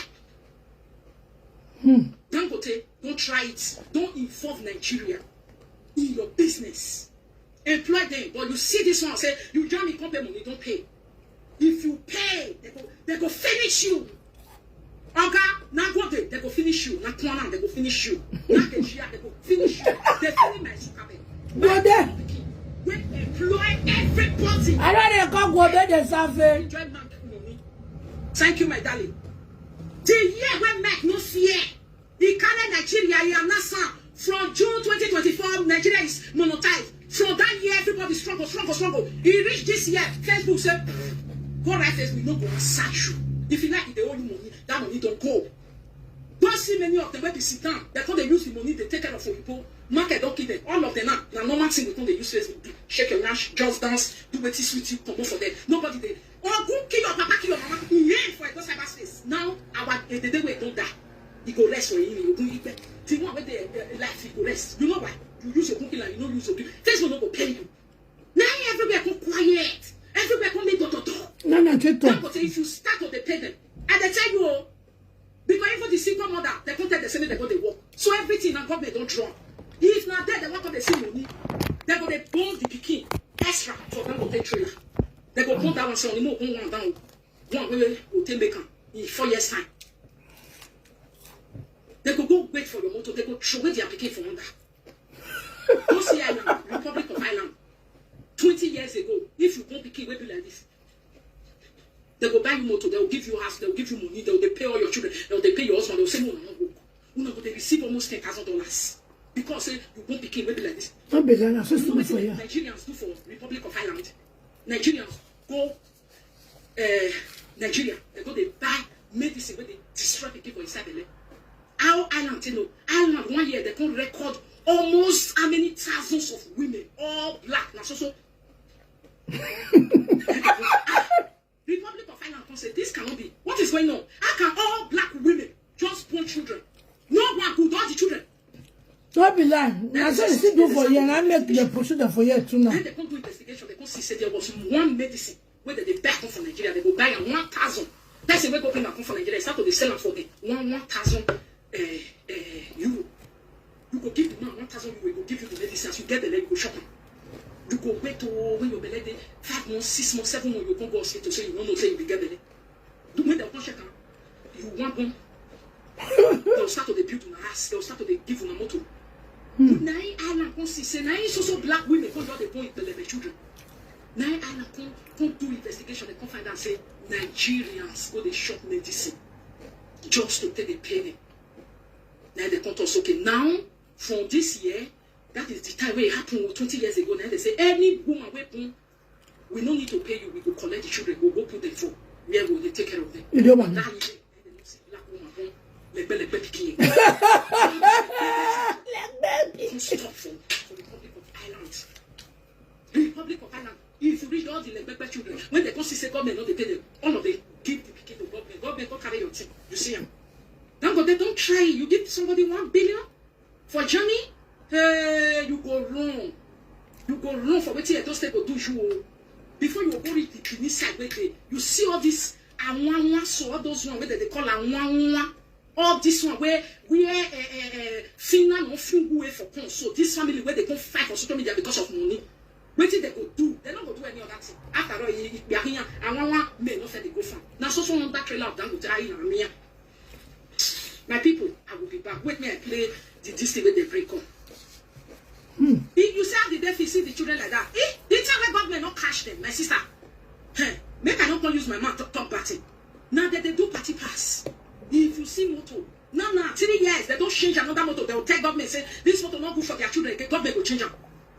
Dangote, don't try it. Don't involve Nigeria in your business. Employ them, but you see this one say, you jam me, come pay money, don't pay. If you pay, they go, they go finish you. Oga, now go there, they go finish you. Now Kwana, they go finish you. Now Nigeria, they go finish you. They finish my Zuckerberg. Go there. Wey employ everybody. I know they come go there, they serve it. Enjoy Mark money. Thank you, my darling. The year when Mark no fear, he carry Nigeria, he announce am. From June twenty twenty-four, Nigeria is monetized. From that year, everybody struggle, struggle, struggle. He reach this year, Facebook say, go right Facebook, no go search you. If you like, they owe you money. That money don't go. Don't see many of them wey be sit down. They come dey use the money they take care of Oyibo. Market don kill them. All of them now, na normal thing we come dey use Facebook do. Shake your nash, just dance, do wetin sweet you, comot for there. Nobody dey. Ogun kill your papa, kill your mama. He end for Edo cyberspace. Now, our Edede wey don die, he go rest for him, Ogun Igbe. The one wey dey uh, life, he go rest. You know why? You use Ogun kill am, you no use Ogun. Facebook no go pay you. Now everywhere go quiet. Everywhere go make dototo. No, no, take talk. Dangote, if you start to dey pay them, I dey tell you, oh, because even the single mother, they come tell the same they go dey work. So everything na government don draw. If na there they wan come dey see money, they go dey burn the pikin extra for Dangote trailer. They go burn that one, say, no, burn one down. One wey go take make am in four years time. They go go wait for your motor. They go throw away their pikin for under. Go see Ireland, Republic of Ireland. Twenty years ago, if you born pikin wey be like this, they go buy you motor, they will give you house, they will give you money, they will dey pay all your children, they will dey pay your husband, they will say, no, no, no, work. Una go dey receive almost ten thousand dollars because say you born pikin wey be like this. No be that, na so You know simple wetin for you. Nigerians do for Republic of Ireland? Nigerians go uh, Nigeria, they go dey buy medicine wey dey destroy pikin for inside belle. How Ireland take know? Ireland one year they come record almost how many thousands of women, all black, na so so. Republic of Ireland come say, this cannot be. What is going on? How can all black women just born children? the children. No be lie. Na so you still do for here. Na make the pursue them for here too now. Then they come do investigation. They come see say there was one medicine wey dem dey buy come from Nigeria. They go buy am one thousand. Person wey go bring am come from Nigeria, start to dey sell am for the one one thousand uh, uh, euro. You go give the man one thousand euro. He go give you the medicine. As you get the leg, you go shop am. You go wait till when your belly dey five months, six months, seven months. You go come go hospital say you no know say you be get belly. When dem come check am, you wan born. Dem start to dey build una house. Dem start to dey give una motor. But na im island come see say na im so so black women come just dey born belebe children. Na im island come come do investigation. Dem come find out say Nigerians go dey shop medicine just to take dey pay them. Na im dem come talk say okay, now from this year, that is the time wey e happen o, twenty years ago. Na im dem say any woman wey born, we no need to pay you. We go collect the children, go go put them for where we dey take care of them. You dey want That year, dem no see black woman born legbelegbe pikin again. Come stop for for Republic of Ireland. Republic of Ireland. If you read all the legbelegbe children, when dem come see say government no dey pay them, all of them give the pikin to government. Government go carry your thing. You see am? Dangote don try. You give somebody one billion for journey, hey, you go run. You go run for wetin Edo State go do you o. Before you go reach the Benin side wey dey, you see all this anwanwa, so all those one wey dem dey call anwanwa. All this one wey where uh, uh, uh, Fina no Fungu wey for come. So this family wey dey come fight for social media because of money. Wetin dem go do? Dem no go do any other thing. After all, Ikpiahiya, anwanwa men no fit dey go farm. Na so so one that trailer of Dangote, ayi na miya. My people, I will be back. Wait, me I play the this thing wey dem bring come. If you see how the deficit the children like that, eh, the time wey government no catch them, my sister, hey, make I no come use my mouth talk, talk bad thing. Now that they do party pass. If you see motor, now now three years they don't change another motor. They will tell government say this motor not good for their children again. Government will change them.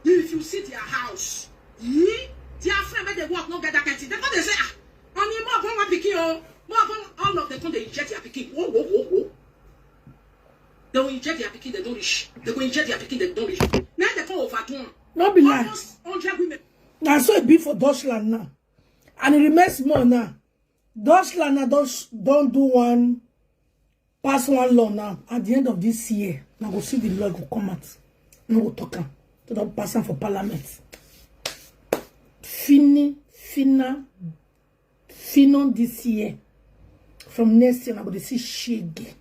If you see their house, ye, their friend where they work no get that kind of thing. They come they say ah, on him more one pikin oh, more all of them come they inject their pikin. Whoa whoa whoa whoa. They will inject their pikin, they don't reach. They go inject their pikin, they don't reach. Now they come overdo am. No be lie. Almost hundred women. Na so e be for Dutchland now. And e remain small now. Dutchland now don s- don do one pass one law now. At the end of this year, na go see the law go come out. No go talk am. They don pass am for parliament. Fini, fina, fina this year. From next year, na go dey see shege.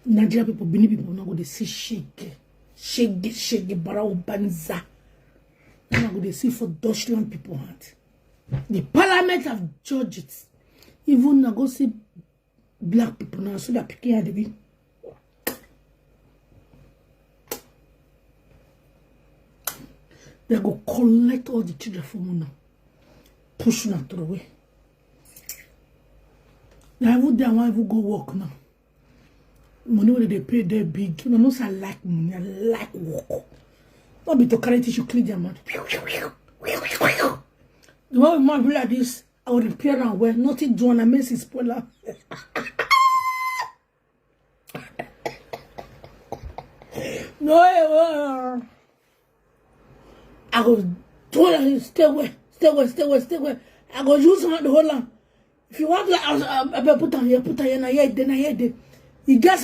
Nigeria people, Benin people, na go dey see shege. Shege, shege, bara ubanza. Na go dey see for Dutchland people hand. The parliament have judged it. Even na go see black people now, so that pikin had to be. They go collect all the children from una, push una throw away. Now even there, I wan even go work now. Money wey they pay there big. You know, no say I like money, I like work. Not be to carry tissue, clean their mouth. The way man be like this, I will repair am well. Nothing do am, I make it spoil am. No, eh, oh. I go do am, stay well, stay well, stay well, stay well. I go use hand hold am. If you want, I, I, I put am here, put am here, na here e dey, na here e dey. You get